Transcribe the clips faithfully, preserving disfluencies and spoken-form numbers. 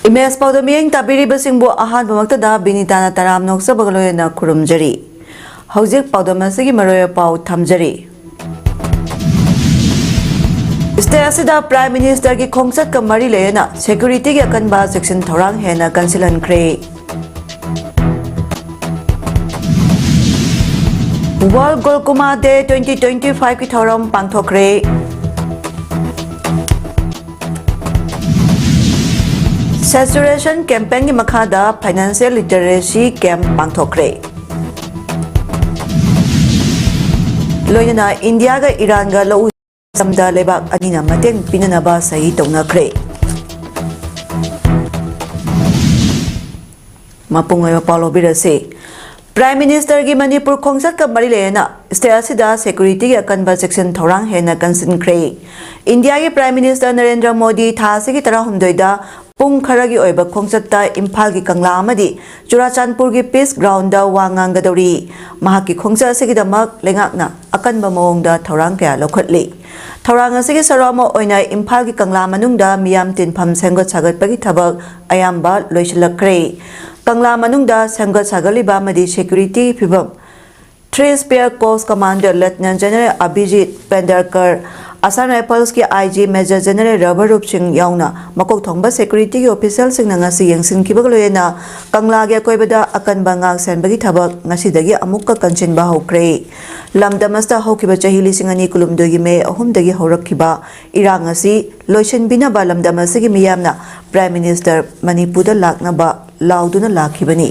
Image ꯄꯥꯎꯗꯝ ꯃꯤꯠꯌꯦꯡ ꯇꯥꯕꯤꯔꯤꯕꯁꯤꯡꯕꯨ ꯑꯍꯥꯟꯕꯃꯛꯇꯗ ꯕꯤꯅꯤꯇꯥꯅ ꯇꯔꯥꯝ ꯅꯣꯛꯆꯕꯒ ꯂꯣꯏꯅꯅ ꯈꯨꯔꯨꯝꯖꯔꯤ꯫ ꯍꯧꯖꯤꯛ ꯄꯥꯎꯗꯝ ꯑꯁꯤꯒꯤ ꯃꯔꯣꯏ ꯄꯥꯎ ꯊꯝꯖꯔꯤ꯫ ꯁ꯭ꯇꯦꯠ ꯑꯁꯤꯗ ꯄ꯭ꯔꯥꯏꯝ ꯃꯤꯅꯤꯁꯇꯔꯒꯤ ꯈꯣꯡꯆꯠꯀ ꯃꯔꯤ ꯂꯩꯅꯅ ꯁꯦꯀ꯭ꯌꯨꯔꯤꯇꯤꯒꯤ ꯑꯀꯟꯕ ꯆꯦꯛꯁꯤꯟ ꯊꯧꯔꯥꯡ ꯍꯦꯟꯅ ꯀꯟꯁꯤꯜꯍꯟꯈ꯭ꯔꯦ꯫ World Glaucoma Day twenty twenty-five ꯀꯤ ꯊꯧꯔꯝ ꯄꯥꯡꯊꯣꯛꯈ꯭ꯔꯦ꯫ Saturation campaignꯒꯤ ꯃꯈꯥꯗ financial literacy camp ꯄꯥꯡꯊꯣꯛꯈ꯭ꯔꯦ꯫ ꯂꯣꯏꯅꯅ ꯏꯟꯗꯤꯌꯥꯒ ꯏꯔꯥꯟꯒ ꯂꯧꯎ ꯁꯤꯡꯎꯗ ꯂꯩꯕꯥꯛ ꯑꯅꯤꯅ ꯃꯇꯦꯡ ꯄꯤꯅꯅꯕ ꯁꯍꯤ ꯇꯧꯅꯈ꯭ꯔꯦ꯫ ꯃꯄꯨꯡ ꯑꯣꯏꯕ ꯄꯥꯎ ꯂꯧꯕꯤꯔꯁꯤ꯫ ꯄ꯭ꯔꯥꯏꯝ ꯃꯤꯅꯤꯁꯇꯔꯒꯤ ꯃꯅꯤꯄꯨꯔ ꯈꯣꯡꯆꯠꯀ ꯃꯔꯤ ꯂꯩꯅꯅ ꯁ꯭ꯇꯦꯠ ꯑꯁꯤꯗ ꯁꯦꯀ꯭ꯌꯨꯔꯤꯇꯤꯒꯤ ꯑꯀꯟꯕ ꯆꯦꯛꯁꯤꯟ ꯊꯧꯔꯥꯡ ꯍꯦꯟꯅ ꯀꯟꯁꯤꯟꯈ꯭ꯔꯦ꯫ ꯏꯟꯗꯤꯌꯥꯒꯤ ꯄ꯭ꯔꯥꯏꯝ ꯃꯤꯅꯤꯁꯇꯔ ꯅꯔꯦꯟꯗ꯭ꯔ ꯃꯣꯗꯤ ꯊꯥ ꯑꯁꯤꯒꯤ ꯇꯔꯥꯍꯨꯝꯗꯣꯏꯗ ꯄꯨꯡ ꯈꯔꯒꯤ ꯑꯣꯏꯕ ꯈꯣꯡꯆꯠꯇ ꯏꯝꯐꯥꯜꯒꯤ ꯀꯪꯂꯥ ꯑꯃꯗꯤ ꯆꯨꯔꯥꯆꯥꯟꯄꯨꯔꯒꯤ ꯄꯤꯁ ꯒ꯭ꯔꯥꯎꯟꯗ ꯋꯥ ꯉꯥꯡꯒꯗꯧꯔꯤ꯫ ꯃꯍꯥꯛꯀꯤ ꯈꯣꯡꯆꯠ ꯑꯁꯤꯒꯤꯗꯃꯛ ꯂꯩꯉꯥꯛꯅ ꯑꯀꯟꯕ ꯃꯑꯣꯡꯗ ꯊꯧꯔꯥꯡ ꯀꯌꯥ ꯂꯧꯈꯠꯂꯤ꯫ ꯊꯧꯔꯥꯡ ꯑꯁꯤꯒꯤ ꯁꯔꯨꯛ ꯑꯃ ꯑꯣꯏꯅ ꯏꯝꯐꯥꯜꯒꯤ ꯀꯪꯂꯥ ꯃꯅꯨꯡꯗ ꯃꯤꯌꯥꯝ ꯇꯤꯟꯐꯝ ꯁꯦꯝꯒꯠ ꯁꯥꯒꯠꯄꯒꯤ ꯊꯕꯛ ꯑꯌꯥꯝꯕ ꯂꯣꯏꯁꯤꯜꯂꯛꯈ꯭ꯔꯦ꯫ ꯀꯪꯂꯥ ꯃꯅꯨꯡꯗ ꯁꯦꯝꯒꯠ ꯁꯥꯒꯠꯂꯤꯕ ꯑꯃꯗꯤ ꯁꯦꯀ꯭ꯌꯨꯔꯤꯇꯤꯒꯤ ꯐꯤꯕꯝ Three Spear Corps Commander Lieutenant General Abhijit Pendarkar, Assam Riflesꯀꯤ IG Major General rubber roof ꯁꯤꯡ ꯌꯥꯎꯅ ꯃꯀꯣꯛ ꯊꯣꯡꯕ ꯁꯦꯀ꯭ꯌꯨꯔꯤꯇꯤꯒꯤ ꯑꯣꯐꯤꯁꯤꯌꯦꯜꯁꯤꯡꯅ ꯉꯁꯤ ꯌꯦꯡꯁꯤꯟꯈꯤꯕꯒ ꯂꯣꯏꯅꯅ ꯀꯪꯂꯥꯒꯤ ꯑꯀꯣꯏꯕꯗ ꯑꯀꯟꯕ ꯉꯥꯛ ꯁꯦꯟꯕꯒꯤ ꯊꯕꯛ ꯉꯁꯤꯗꯒꯤ ꯑꯃꯨꯛꯀ ꯀꯟꯁꯤꯟꯕ ꯍꯧꯈ꯭ꯔꯦ꯫ ꯂꯝꯗꯝ ꯑꯁꯤꯗ ꯍꯧꯈꯤꯕ ꯆꯍꯤ ꯂꯤꯁꯤꯡ ꯑꯅꯤ ꯀꯨꯟꯍꯨꯝꯗꯣꯏꯒꯤ ꯃꯦ ꯑꯍꯨꯝꯗꯒꯤ ꯍꯧꯔꯛꯈꯤꯕ ꯏꯔꯥꯡ ꯑꯁꯤ ꯂꯣꯏꯁꯤꯟꯕꯤꯅꯕ ꯂꯝꯗꯝ ꯑꯁꯤꯒꯤ ꯃꯤꯌꯥꯝꯅ ꯄ꯭ꯔꯥꯏꯝ ꯃꯤꯅꯤꯁꯇꯔ ꯃꯅꯤꯄꯨꯔꯗ ꯂꯥꯛꯅꯕ ꯂꯥꯎꯗꯨꯅ ꯂꯥꯛꯈꯤꯕꯅꯤ꯫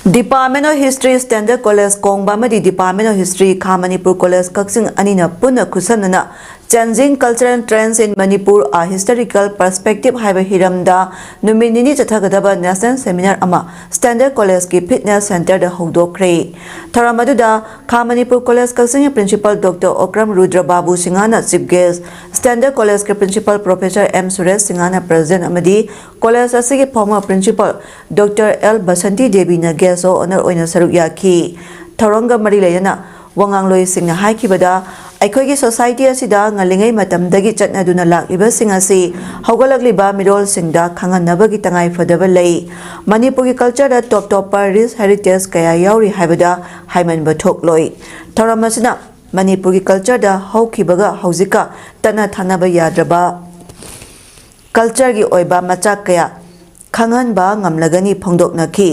Department of History Standard College ꯀꯣꯡꯕ ꯑꯃꯗꯤ Department of History ꯈꯥ ꯃꯅꯤꯄꯨꯔ College ꯀꯛꯆꯤꯡ ꯑꯅꯤꯅ ꯄꯨꯟꯅ ꯈꯨꯠꯁꯝꯅꯅ Changing Cultural Trends in Manipur, A Historical Perspective ꯍꯥꯏꯕ ꯍꯤꯔꯝꯗ ꯅꯨꯃꯤꯠ ꯅꯤꯅꯤ ꯆꯠꯊꯒꯗꯕ national seminar ꯑꯃ Standard Collegeꯀꯤ fitness centreꯗ ꯍꯧꯗꯣꯛꯈ꯭ꯔꯦ꯫ ꯊꯧꯔꯝ ꯑꯗꯨꯗ ꯈꯥ ꯃꯅꯤꯄꯨꯔ College ꯀꯛꯆꯤꯡꯒꯤ Principal Doctor ꯑꯣꯀ꯭ꯔꯝ ꯔꯨꯗ꯭ꯔ ꯕꯥꯕꯨ ꯁꯤꯡꯍꯅ chief guest, Standard Collegeꯀꯤ Principal Professor ꯑꯦꯝ ꯁꯨꯔꯦꯁ ꯁꯤꯡꯍꯅ president ꯑꯃꯗꯤ college ꯑꯁꯤꯒꯤ former principal Doctor L Basanti ꯗꯦꯕꯤꯅ guest of honour ꯑꯣꯏꯅ ꯁꯔꯨꯛ ꯌꯥꯈꯤ꯫ ꯊꯧꯔꯝꯒ ꯃꯔꯤ ꯂꯩꯅꯅ ꯋꯥꯉꯥꯡꯂꯣꯏꯁꯤꯡꯅ ꯍꯥꯏꯈꯤꯕꯗ, ꯑꯩꯈꯣꯏꯒꯤ ꯁꯣꯁꯥꯏꯇꯤ ꯑꯁꯤꯗ ꯉꯜꯂꯤꯉꯩ ꯃꯇꯝꯗꯒꯤ ꯆꯠꯅꯗꯨꯅ ꯂꯥꯛꯂꯤꯕꯁꯤꯡ ꯑꯁꯤ ꯍꯧꯒꯠꯂꯛꯂꯤꯕ ꯃꯤꯔꯣꯜꯁꯤꯡꯗ ꯈꯪꯍꯟꯅꯕꯒꯤ ꯇꯉꯥꯏꯐꯗꯕ ꯂꯩ꯫ ꯃꯅꯤꯄꯨꯔꯒꯤ ꯀꯜꯆꯔꯗ ꯇꯣꯞ ꯇꯣꯞꯄ ꯔꯤꯆ ꯍꯦꯔꯤꯇꯦꯖ ꯀꯌꯥ ꯌꯥꯎꯔꯤ ꯍꯥꯏꯕꯗ ꯍꯥꯏꯃꯟꯕ ꯊꯣꯛꯂꯣꯏ꯫ ꯊꯧꯔꯝ ꯑꯁꯤꯅ ꯃꯅꯤꯄꯨꯔꯒꯤ ꯀꯜꯆꯔꯗ ꯍꯧꯈꯤꯕꯒ ꯍꯧꯖꯤꯛꯀ ꯇꯠꯅ ꯊꯥꯅꯕ ꯌꯥꯗ꯭ꯔꯕ ꯀꯜꯆꯔꯒꯤ ꯑꯣꯏꯕ ꯃꯆꯥꯛ ꯀꯌꯥ ꯈꯪꯍꯟꯕ ꯉꯝꯂꯒꯅꯤ ꯐꯣꯡꯗꯣꯛꯅꯈꯤ꯫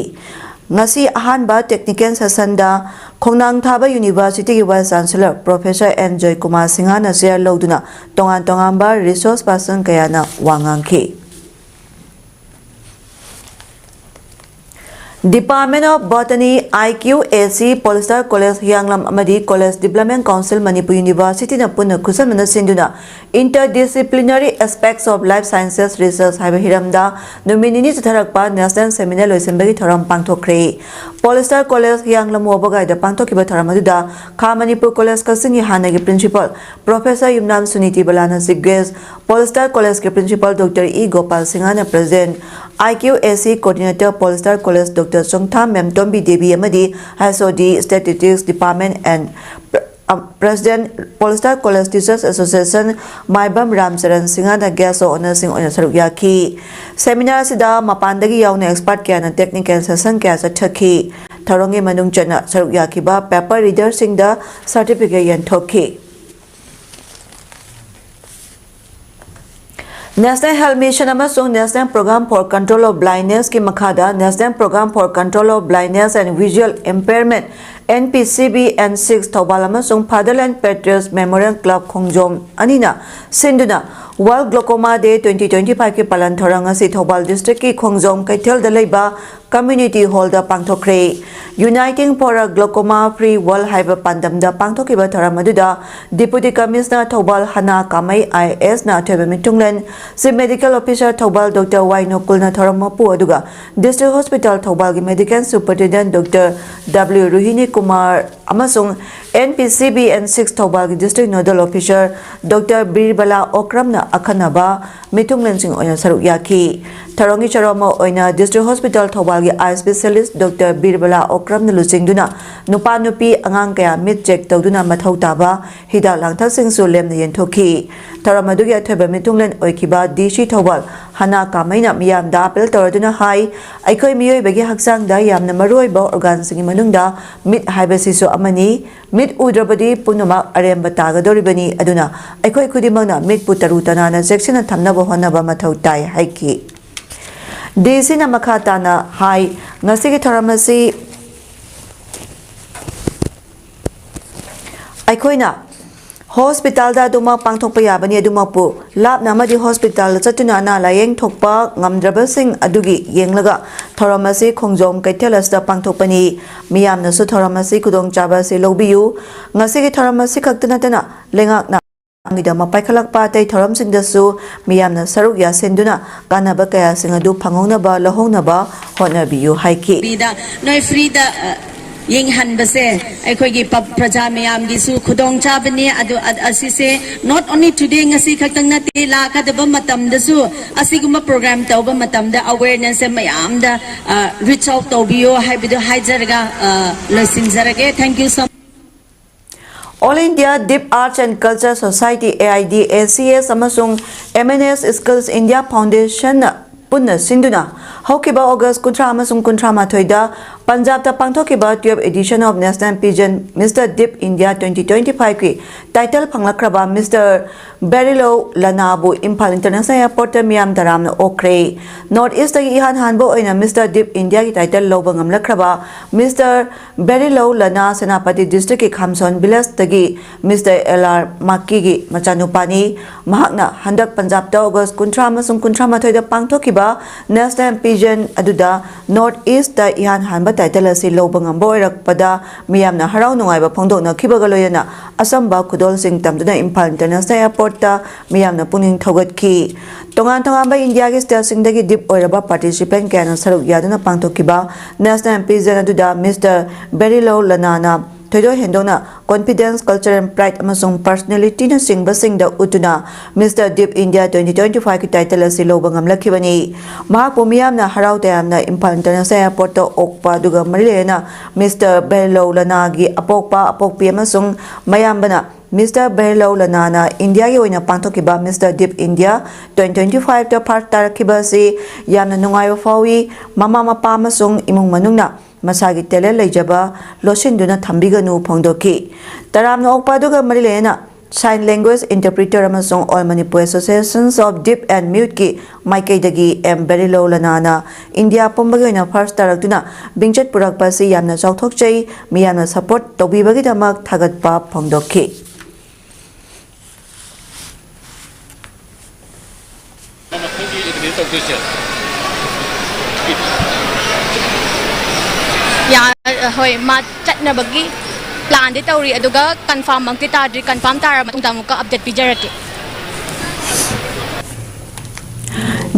ꯉꯁꯤ ꯑꯍꯥꯟꯕ ꯇꯦꯛꯅꯤꯀꯦꯜ ꯁꯦꯁꯟꯗ ꯈꯣꯡꯅꯥꯡ ꯊꯥꯕ ꯌꯨꯅꯤꯚꯔꯁꯤꯇꯤꯒꯤ vice chancellor professor and Joykumar ꯁꯤꯡꯍꯅ ꯆꯤꯌꯔ ꯂꯧꯗꯨꯅ ꯇꯣꯉꯥꯟ ꯇꯣꯉꯥꯟꯕ ꯔꯤꯁꯣꯔꯁ ꯄꯥꯔꯁꯟ ꯀꯌꯥꯅ ꯋꯥ ꯉꯥꯡꯈꯤ꯫ Department of Botany, I Q A C, Polestar College ꯍꯤꯌꯥꯡꯂꯝ ꯑꯃꯗꯤ College Development Council ꯃꯅꯤꯄꯨꯔ ꯌꯨꯅꯤꯚꯔꯁꯤꯇꯤꯅ ꯄꯨꯟꯅ ꯈꯨꯠꯁꯝꯅꯅ ꯁꯤꯟꯗꯨꯅ Interdisciplinary Aspects of Life Sciences Research ꯍꯥꯏꯕ ꯍꯤꯔꯝꯗ ꯅꯨꯃꯤꯠ ꯅꯤꯅꯤ ꯆꯠꯊꯔꯛꯄ ꯅꯦꯁꯅꯦꯜ ꯁꯦꯃꯤꯅꯥꯔ ꯂꯣꯏꯁꯤꯟꯕꯒꯤ ꯊꯧꯔꯝ ꯄꯥꯡꯊꯣꯛꯈ꯭ꯔꯦ꯫ ꯄꯣꯂꯤꯁꯇꯥꯔ ꯀꯣꯂꯦꯖ ꯍꯤꯌꯥꯡꯂꯝ ꯋꯥꯕꯒꯥꯏꯗ ꯄꯥꯡꯊꯣꯛꯈꯤꯕ ꯊꯧꯔꯝ ꯑꯗꯨꯗ ꯈꯥ ꯃꯅꯤꯄꯨꯔ ꯀꯣꯂꯦꯖ ꯀꯛꯆꯤꯡꯒꯤ ꯍꯥꯟꯅꯒꯤ ꯄ꯭ꯔꯤꯟꯁꯤꯄꯥꯜ ꯄ꯭ꯔꯣꯐꯦꯁꯔ ꯌꯨꯝꯅꯥꯝ ꯁꯨꯅꯤꯇꯤ ꯕꯂꯥꯅ ꯆꯤꯐ ꯒꯦꯁ, ꯄꯣꯂꯤꯁꯇꯥꯔ ꯀꯣꯂꯦꯖꯀꯤ ꯄ꯭ꯔꯤꯟꯁꯤꯄꯥꯜ ꯗꯣꯛꯇꯔ ꯏ ꯒꯣꯄꯥꯜ ꯁꯤꯡꯍꯅ president, I Q A C coordinator Polestar college doctor Chongtham Memtombi Devi ꯑꯃꯗꯤ H O D statistics department and ꯄ꯭ꯔ-, um, president Polestar college teachers association Maibam Ramcharan ꯁꯤꯡꯍꯅ ꯒꯦꯁ ꯑꯣꯐ ꯑꯣꯅꯔꯁꯤꯡ ꯑꯣꯏꯅ ꯁꯔꯨꯛ ꯌꯥꯈꯤ꯫ ꯁꯦꯃꯤꯅꯥꯔ ꯑꯁꯤꯗ ꯃꯄꯥꯟꯗꯒꯤ ꯌꯥꯎꯅ ꯑꯦꯛꯁꯄꯥꯔꯠ ꯀꯌꯥꯅ ꯇꯦꯛꯅꯤꯀꯦꯜ ꯁꯦꯁꯟ ꯀꯌꯥ ꯆꯠꯊꯈꯤ꯫ ꯊꯧꯔꯝꯒꯤ ꯃꯅꯨꯡ ꯆꯟꯅ ꯁꯔꯨꯛ ꯌꯥꯈꯤꯕ ꯄꯦꯄꯔ ꯔꯤꯗꯔꯁꯤꯡꯗ ꯁꯥꯔꯇꯤꯐꯤꯀꯦꯠ ꯌꯦꯟꯊꯣꯛꯈꯤ꯫ National Health Mission ꯑꯃꯁꯨꯡ National Program for Control of Blindness ꯀꯤ ꯃꯈꯥꯗ National Program for Control of Blindness and Visual Impairment, N P C B N six, Thoubal ꯑꯃꯁꯨꯡ Fatherland Patriots Memorial Club ꯈꯣꯡꯖꯣꯝ ꯑꯅꯤꯅ ꯁꯤꯟꯗꯨꯅ World Glaucoma Day twenty twenty-five ꯀꯤ ꯄꯥꯂꯟ ꯊꯧꯔꯝ ꯑꯁꯤ ꯊꯧꯕꯥꯜ ꯗꯤꯁꯇ꯭ꯔꯤꯛꯀꯤ ꯈꯣꯡꯖꯣꯝ ꯀꯩꯊꯦꯜꯗ ꯂꯩꯕ ꯀꯝꯃ꯭ꯌꯨꯅꯤꯇꯤ ꯍꯣꯜꯗ ꯄꯥꯡꯊꯣꯛꯈ꯭ꯔꯦ꯫ Uniting for a Glaucoma Free World ꯍꯥꯏꯕ ꯄꯥꯟꯗꯝꯗ ꯄꯥꯡꯊꯣꯛꯈꯤꯕ ꯊꯧꯔꯝ ꯑꯗꯨꯗ Deputy Commissioner Thoubal ꯍꯅꯥ ꯀꯥꯃꯩ I A S ꯅ ꯑꯊꯣꯏꯕ ꯃꯤꯊꯨꯡꯂꯦꯟ, Chief Medical Officer ꯊꯧꯕꯥꯜ ꯗꯣꯛꯇꯔ ꯋꯥꯏ ꯅꯣꯀꯨꯜꯅ ꯊꯧꯔꯝ ꯃꯄꯨ, ꯑꯗꯨꯒ District Hospital ꯊꯧꯕꯥꯜꯒꯤ Medical Superintendent doctor W Rohini Kumar ꯑꯃꯁꯨꯡ N P C B N six ꯊꯧꯕꯥꯜꯒꯤ District Nodal Officer doctor Birbala ꯑꯣꯀ꯭ꯔꯝꯅ ꯑꯈꯟꯅꯕ ꯃꯤꯊꯨꯡꯂꯦꯟꯁꯤꯡ ꯑꯣꯏꯅ ꯁꯔꯨꯛ ꯌꯥꯈꯤ꯫ ꯊꯧꯔꯝꯒꯤ ꯆꯔꯣꯟꯕ ꯑꯣꯏꯅ District Hospital ꯊꯧꯕꯥꯜꯒꯤ Eye Specialist doctor Birbala Okram ꯀꯔꯝꯅ ꯂꯨꯆꯤꯡꯗꯨꯅ ꯅꯨꯄꯥ ꯅꯨꯄꯤ ꯑꯉꯥꯡ ꯀꯌꯥ ꯃꯤꯠ ꯆꯦꯛ ꯇꯧꯗꯨꯅ ꯃꯊꯧ ꯇꯥꯕ ꯍꯤꯗꯥꯛ ꯂꯥꯡꯊꯛꯁꯤꯡꯁꯨ ꯂꯦꯝꯅ ꯌꯦꯟꯊꯣꯛꯈꯤ꯫ ꯊꯧꯔꯝ ꯑꯗꯨꯒꯤ ꯑꯊꯣꯏꯕ ꯃꯤꯊꯨꯡꯂꯦꯟ ꯑꯣꯏꯈꯤꯕ ꯗꯤ ꯁꯤ ꯊꯧꯕꯥꯜ ꯍꯅꯥ ꯀꯥꯃꯩꯅ ꯃꯤꯌꯥꯝꯗ ꯑꯥꯄꯤꯜ ꯇꯧꯔꯗꯨꯅ ꯍꯥꯏ, ꯑꯩꯈꯣꯏ ꯃꯤꯑꯣꯏꯕꯒꯤ ꯍꯛꯆꯥꯡꯗ ꯌꯥꯝꯅ ꯃꯔꯨꯑꯣꯏꯕ ꯑꯣꯔꯒꯥꯟꯁꯤꯡꯒꯤ ꯃꯅꯨꯡꯗ ꯃꯤꯠ ꯍꯥꯏꯕꯁꯤꯁꯨ ꯑꯃꯅꯤ꯫ ꯃꯤꯠ ꯎꯗ꯭ꯔꯕꯗꯤ ꯄꯨꯝꯅꯃꯛ ꯑꯔꯦꯝꯕ ꯇꯥꯒꯗꯧꯔꯤꯕꯅꯤ꯫ ꯑꯗꯨꯅ ꯑꯩꯈꯣꯏ ꯈꯨꯗꯤꯡꯃꯛꯅ ꯃꯤꯠꯄꯨ ꯇꯔꯨ ꯇꯅꯥꯟꯅ ꯆꯦꯛꯁꯤꯟꯅ ꯊꯝꯅꯕ ꯍꯣꯠꯅꯕ ꯃꯊꯧ ꯇꯥꯏ ꯍꯥꯏꯈꯤ꯫ ꯗꯤ ꯁꯤꯅ ꯃꯈꯥ ꯇꯥꯅ ꯍꯥꯏ, ꯉꯁꯤꯒꯤ ꯊꯧꯔꯝ ꯑꯁꯤ ꯑꯩꯈꯣꯏꯅ ꯍꯣꯁꯄꯤꯇꯥꯜꯗ ꯑꯗꯨꯃꯛ ꯄꯥꯡꯊꯣꯛꯄ ꯌꯥꯕꯅꯤ꯫ ꯑꯗꯨꯃꯛꯄꯨ ꯂꯥꯞꯅ ꯑꯃꯗꯤ ꯍꯣꯁꯄꯤꯇꯥꯜꯗ ꯆꯠꯇꯨꯅ ꯑꯅꯥ ꯂꯥꯌꯦꯡ ꯊꯣꯛꯄ ꯉꯝꯗ꯭ꯔꯕꯁꯤꯡ ꯑꯗꯨꯒꯤ ꯌꯦꯡꯂꯒ ꯊꯧꯔꯝ ꯑꯁꯤ ꯈꯣꯡꯖꯣꯝ ꯀꯩꯊꯦꯜ ꯑꯁꯤꯗ ꯄꯥꯡꯊꯣꯛꯄꯅꯤ꯫ ꯃꯤꯌꯥꯝꯅꯁꯨ ꯊꯧꯔꯝ ꯑꯁꯤ ꯈꯨꯗꯣꯡꯆꯥꯕ ꯑꯁꯤ ꯂꯧꯕꯤꯌꯨ꯫ ꯉꯁꯤꯒꯤ ꯊꯧꯔꯝ ꯑꯁꯤ ꯈꯛꯇ ꯅꯠꯇꯅ ꯂꯩꯉꯥꯛꯅ ꯃꯤꯗꯃꯛ ꯄꯥꯏꯈꯠꯂꯛꯄ ꯑꯇꯩ ꯊꯧꯔꯝꯁꯤꯡꯗꯁꯨ ꯃꯤꯌꯥꯝꯅ ꯁꯔꯨꯛ ꯌꯥꯁꯤꯟꯗꯨꯅ ꯀꯥꯟꯅꯕ ꯀꯌꯥꯁꯤꯡ ꯑꯗꯨ ꯐꯪꯍꯧꯅꯕ ꯂꯧꯍꯧꯅꯕ ꯍꯣꯠꯅꯕꯤꯌꯨ ꯍꯥꯏꯈꯤ꯫ ꯐ꯭ꯔꯤꯗ, ꯅꯣꯏ ꯐ꯭ꯔꯤꯗ, ꯑ, ꯌꯦꯡꯍꯟꯕꯁꯦ ꯑꯩꯈꯣꯏꯒꯤ ꯄ-, ꯄ꯭ꯔꯖꯥ ꯃꯌꯥꯝꯒꯤꯁꯨ ꯈꯨꯗꯣꯡꯆꯥꯕꯅꯤ꯫ ꯑꯗꯨ, ꯑ-, ꯑꯁꯤꯁꯦ not only today, ꯉꯁꯤ ꯈꯛꯇꯪ ꯅꯠꯇꯦ, ꯂꯥꯛꯀꯗꯕ ꯃꯇꯝꯗꯁꯨ ꯑꯁꯤꯒꯨꯝꯕ ꯄ꯭ꯔꯣꯒ꯭ꯔꯥꯝ ꯇꯧꯕ ꯃꯇꯝꯗ ꯑꯋꯦꯔꯅꯦꯁꯁꯦ ꯃꯌꯥꯝꯗ, ꯑ, ꯔꯤꯆ ꯑꯥꯎꯠ ꯇꯧꯕꯤꯌꯣ ꯍꯥꯏꯕꯗꯨ ꯍꯥꯏꯖꯔꯒ, ꯑ, ꯂꯣꯏꯁꯤꯟꯖꯔꯒꯦ꯫ Thank you so much. All India Deep Arts and Culture Society, A I D A C S, ꯑꯃꯁꯨꯡ M N S Skills India Foundation ꯅ ꯄꯨꯟꯅ ꯁꯤꯟꯗꯨꯅ ꯍꯧꯈꯤꯕ ꯑꯣꯒꯁ ꯀꯨꯟꯊ꯭ꯔꯥ ꯑꯃꯁꯨꯡ ꯀꯨꯟꯊ꯭ꯔꯥ ꯃꯥꯊꯣꯏꯗ ꯄꯟꯖꯥꯕꯇ ꯄꯥꯡꯊꯣꯛꯈꯤꯕ twelfth edition of National Pageant Mister Deep India twenty twenty-five ꯀꯤ ꯇꯥꯏꯇꯜ ꯐꯪꯂꯛꯈ꯭ꯔꯕ ꯃꯤꯁꯇꯔ ꯕꯦꯔꯤꯂꯣ ꯂꯅꯥꯕꯨ ꯏꯝꯐꯥꯜ ꯏꯟꯇꯔꯅꯦꯁꯅꯦꯜ ꯑꯦꯌꯔꯄꯣꯔꯠꯇ ꯃꯤꯌꯥꯝ ꯇꯔꯥꯝꯅ ꯑꯣꯛꯈ꯭ꯔꯦ꯫ ꯅꯣꯔꯠ ꯏꯁꯇꯒꯤ ꯏꯍꯥꯟ ꯍꯥꯟꯕ ꯑꯣꯏꯅ ꯃꯤꯁꯇꯔ ꯗꯤꯞ ꯏꯟꯗꯤꯌꯥꯒꯤ ꯇꯥꯏꯇꯜ ꯂꯧꯕ ꯉꯝꯂꯛꯈ꯭ꯔꯕ ꯃꯤꯁꯇꯔ ꯕꯦꯔꯤꯂꯧ ꯂꯅꯥ ꯁꯦꯅꯥꯄꯇꯤ ꯗꯤꯁꯇ꯭ꯔꯤꯛꯀꯤ ꯈꯥꯝꯁꯣꯟ ꯚꯤꯂꯦꯖꯇꯒꯤ ꯃꯤꯁꯇꯔ ꯑꯦꯜ ꯑꯥꯔ ꯃꯥꯀꯤꯒꯤ ꯃꯆꯥꯅꯨꯄꯥꯅꯤ꯫ ꯃꯍꯥꯛꯅ ꯍꯟꯗꯛ ꯄꯟꯖꯥꯕꯇ ꯑꯣꯒꯁ ꯀꯨꯟꯊ꯭ꯔꯥ ꯑꯃꯁꯨꯡ ꯀꯨꯟꯊ꯭ꯔꯥ ꯃꯥꯊꯣꯏꯗ ꯄꯥꯡꯊꯣꯛꯈꯤꯕ ꯅꯦꯁꯅꯦꯜ ꯄꯤꯖꯟ ꯑꯗꯨꯗ ꯅꯣꯔꯠ ꯏꯁꯇ ꯏꯍꯥꯟ ꯍꯥꯟꯕ ꯇꯥꯏꯇꯜ ꯑꯁꯤ ꯂꯧꯕ ꯉꯝꯕ ꯑꯣꯏꯔꯛꯄꯗ ꯃꯤꯌꯥꯝꯅ ꯍꯔꯥꯎ ꯅꯨꯡꯉꯥꯏꯕ ꯐꯣꯡꯗꯣꯛꯅꯈꯤꯕꯒ ꯂꯣꯏꯅꯅ ꯑꯆꯝꯕ ꯈꯨꯗꯣꯜꯁꯤꯡ ꯇꯝꯗꯨꯅ ꯏꯝꯐꯥꯜ ꯏꯟꯇꯔꯅꯦꯁꯅꯦꯜ ꯑꯦꯌꯔꯄꯣꯔꯠꯇ ꯃꯤꯌꯥꯝꯅ ꯄꯨꯛꯅꯤꯡ ꯊꯧꯒꯠꯈꯤ꯫ ꯇꯣꯉꯥꯟ ꯇꯣꯉꯥꯟꯕ ꯏꯟꯗꯤꯌꯥꯒꯤ ꯁ꯭ꯇꯦꯠꯁꯤꯡꯗꯒꯤ ꯗꯤꯞ ꯑꯣꯏꯔꯕ ꯄꯥꯔꯇꯤꯁꯤꯄꯦꯟ ꯀꯌꯥꯅ ꯁꯔꯨꯛ ꯌꯥꯗꯨꯅ ꯄꯥꯡꯊꯣꯛꯈꯤꯕ ꯅꯦꯁꯅꯦꯜ ꯄꯤꯖꯟ ꯑꯗꯨꯗ ꯃꯤꯁꯇꯔ ꯕꯦꯔꯤꯂꯧ ꯂꯅꯥꯅ ꯊꯣꯏꯗꯣꯛ ꯍꯦꯟꯗꯣꯛꯅ confidence, culture and pride ꯑꯃꯁꯨꯡ personalityꯅꯆꯤꯡꯕꯁꯤꯡꯗ ꯎꯠꯇꯨꯅ Mister Deep India twenty twenty-fiveꯀꯤ title ꯑꯁꯤ ꯂꯧꯕ ꯉꯝꯂꯛꯈꯤꯕꯅꯤ꯫ ꯃꯍꯥꯛꯄꯨ ꯃꯤꯌꯥꯝꯅ ꯍꯔꯥꯎ ꯇꯌꯥꯝꯅ ꯏꯝꯐꯥꯜ International Airportꯇ ꯑꯣꯛꯄ ꯑꯗꯨꯒ ꯃꯔꯤ ꯂꯩꯅꯅ Mister ꯕꯦꯔꯤꯂꯧ ꯂꯅꯥꯒꯤ ꯑꯄꯣꯛꯄ ꯑꯄꯣꯛꯄꯤ ꯑꯃꯁꯨꯡ ꯃꯌꯥꯝꯕꯅ Mister ꯕꯦꯔꯤꯂꯧ ꯂꯅꯥꯅ ꯏꯟꯗꯤꯌꯥꯒꯤ ꯑꯣꯏꯅ ꯄꯥꯡꯊꯣꯛꯈꯤꯕ Mister Deep India twenty twenty-fiveꯇ first ꯇꯥꯔꯛꯈꯤꯕ ꯑꯁꯤ ꯌꯥꯝꯅ ꯅꯨꯡꯉꯥꯏꯕ ꯐꯥꯎꯏ꯫ ꯃꯃꯥ ꯃꯄꯥ ꯑꯃꯁꯨꯡ ꯏꯃꯨꯡ ꯃꯅꯨꯡꯅ ꯃꯁꯥꯒꯤ talent ꯂꯩꯖꯕ ꯂꯣꯠꯁꯤꯟꯗꯨꯅ ꯊꯝꯕꯤꯒꯅꯨ ꯐꯣꯡꯗꯣꯛꯈꯤ꯫ ꯇꯔꯥꯝꯅ ꯑꯣꯛꯄ ꯑꯗꯨꯒ ꯃꯔꯤ ꯂꯩꯅꯅ Sign Language Interpreter ꯑꯃꯁꯨꯡ All Manipur Associations of Deaf and Muteꯀꯤ ꯃꯥꯏꯀꯩꯗꯒꯤ ꯑꯦꯝ ꯕꯦꯔꯤꯂꯧ ꯂꯅꯥꯅ ꯏꯟꯗꯤꯌꯥ ꯄꯨꯝꯕꯒꯤ ꯑꯣꯏꯅ first ꯇꯥꯔꯛꯇꯨꯅ ꯃꯤꯡꯆꯠ ꯄꯨꯔꯛꯄ ꯑꯁꯤ ꯌꯥꯝꯅ ꯆꯥꯎꯊꯣꯛꯆꯩ, ꯃꯤꯌꯥꯝꯅ support ꯇꯧꯕꯤꯕꯒꯤꯗꯃꯛ ꯊꯥꯒꯠꯄ ꯐꯣꯡꯗꯣꯛꯈꯤ꯫ ꯃꯊꯪꯒꯤ introduce ꯇꯧꯗꯣꯏꯁꯦ꯫ ꯌꯥ-, ꯍꯣꯏ, ꯃꯥ ꯆꯠꯅꯕꯒꯤ planꯗꯤ ꯇꯧꯔꯤ, ꯑꯗꯨꯒ confirm ꯃꯛꯇꯤ ꯇꯥꯗ꯭ꯔꯤ꯫ Confirm ꯇꯥꯔꯕ ꯃꯇꯨꯡꯗ ꯑꯃꯨꯛꯀ update ꯄꯤꯖꯔꯛꯀꯦ꯫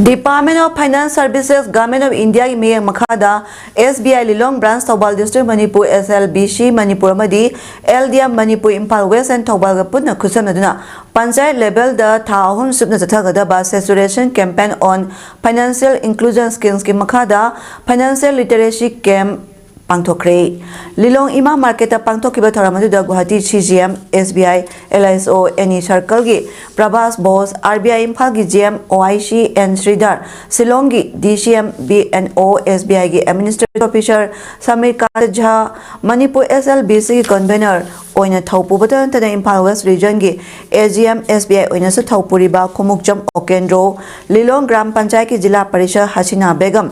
Department of Finance Services, Government of Indiaꯒꯤ ꯃꯤꯠꯌꯦꯡ ꯃꯈꯥꯗ S B I Lilong Branch, Thoubal District, Manipur, S L B C Manipur ꯑꯃꯗꯤ L D M Manipur, Imphal West and ꯊꯧꯕꯥꯜꯒ ꯄꯨꯟꯅ ꯈꯨꯠꯁꯝꯅꯗꯨꯅ ꯄꯟꯆꯥꯌꯠ levelꯗ ꯊꯥ ꯑꯍꯨꯝ ꯁꯨꯞꯅ ꯆꯠꯊꯒꯗꯕ Saturation Campaign on Financial Inclusion Schemesꯀꯤ ꯃꯈꯥꯗ Financial Literacy Camp ꯄꯥꯡꯊꯣꯛꯈ꯭ꯔꯦ꯫ ꯂꯤꯂꯣꯡ ꯏꯃꯥ ꯃꯥꯔꯀꯦꯠꯇ ꯄꯥꯡꯊꯣꯛꯈꯤꯕ ꯊꯧꯔꯝ ꯑꯗꯨꯗ Guwahati C G M, S B I, L I S O, N E Circleꯒꯤ ꯄ꯭ꯔꯚꯥꯁ Bose, R B I ꯏꯝꯐꯥꯜꯒꯤ G M, O I C N ꯁ꯭ꯔꯤꯙꯔ, ꯁꯤꯂꯣꯡꯒꯤ D C M, B and O, S B Iꯒꯤ Administrative Officer Samir ꯀꯥꯟꯇ ꯖꯥ, Manipur S L B Cꯒꯤ convener ꯑꯣꯏꯅ ꯊꯧ ꯄꯨꯕꯇ ꯅꯠꯇꯅ Imphal West Regionꯒꯤ A G M, S B I ꯑꯣꯏꯅꯁꯨ ꯊꯧ ꯄꯨꯔꯤꯕ ꯈꯨꯃꯨꯛꯆꯝ ꯑꯣꯀꯦꯟꯗ꯭ꯔꯣ, ꯂꯤꯂꯣꯡ gram ꯄꯟꯆꯥꯌꯠꯀꯤ ꯖꯤꯂꯥ ꯄꯔꯤꯁꯗ ꯍꯁꯤꯅꯥ ꯕꯦꯒꯝ,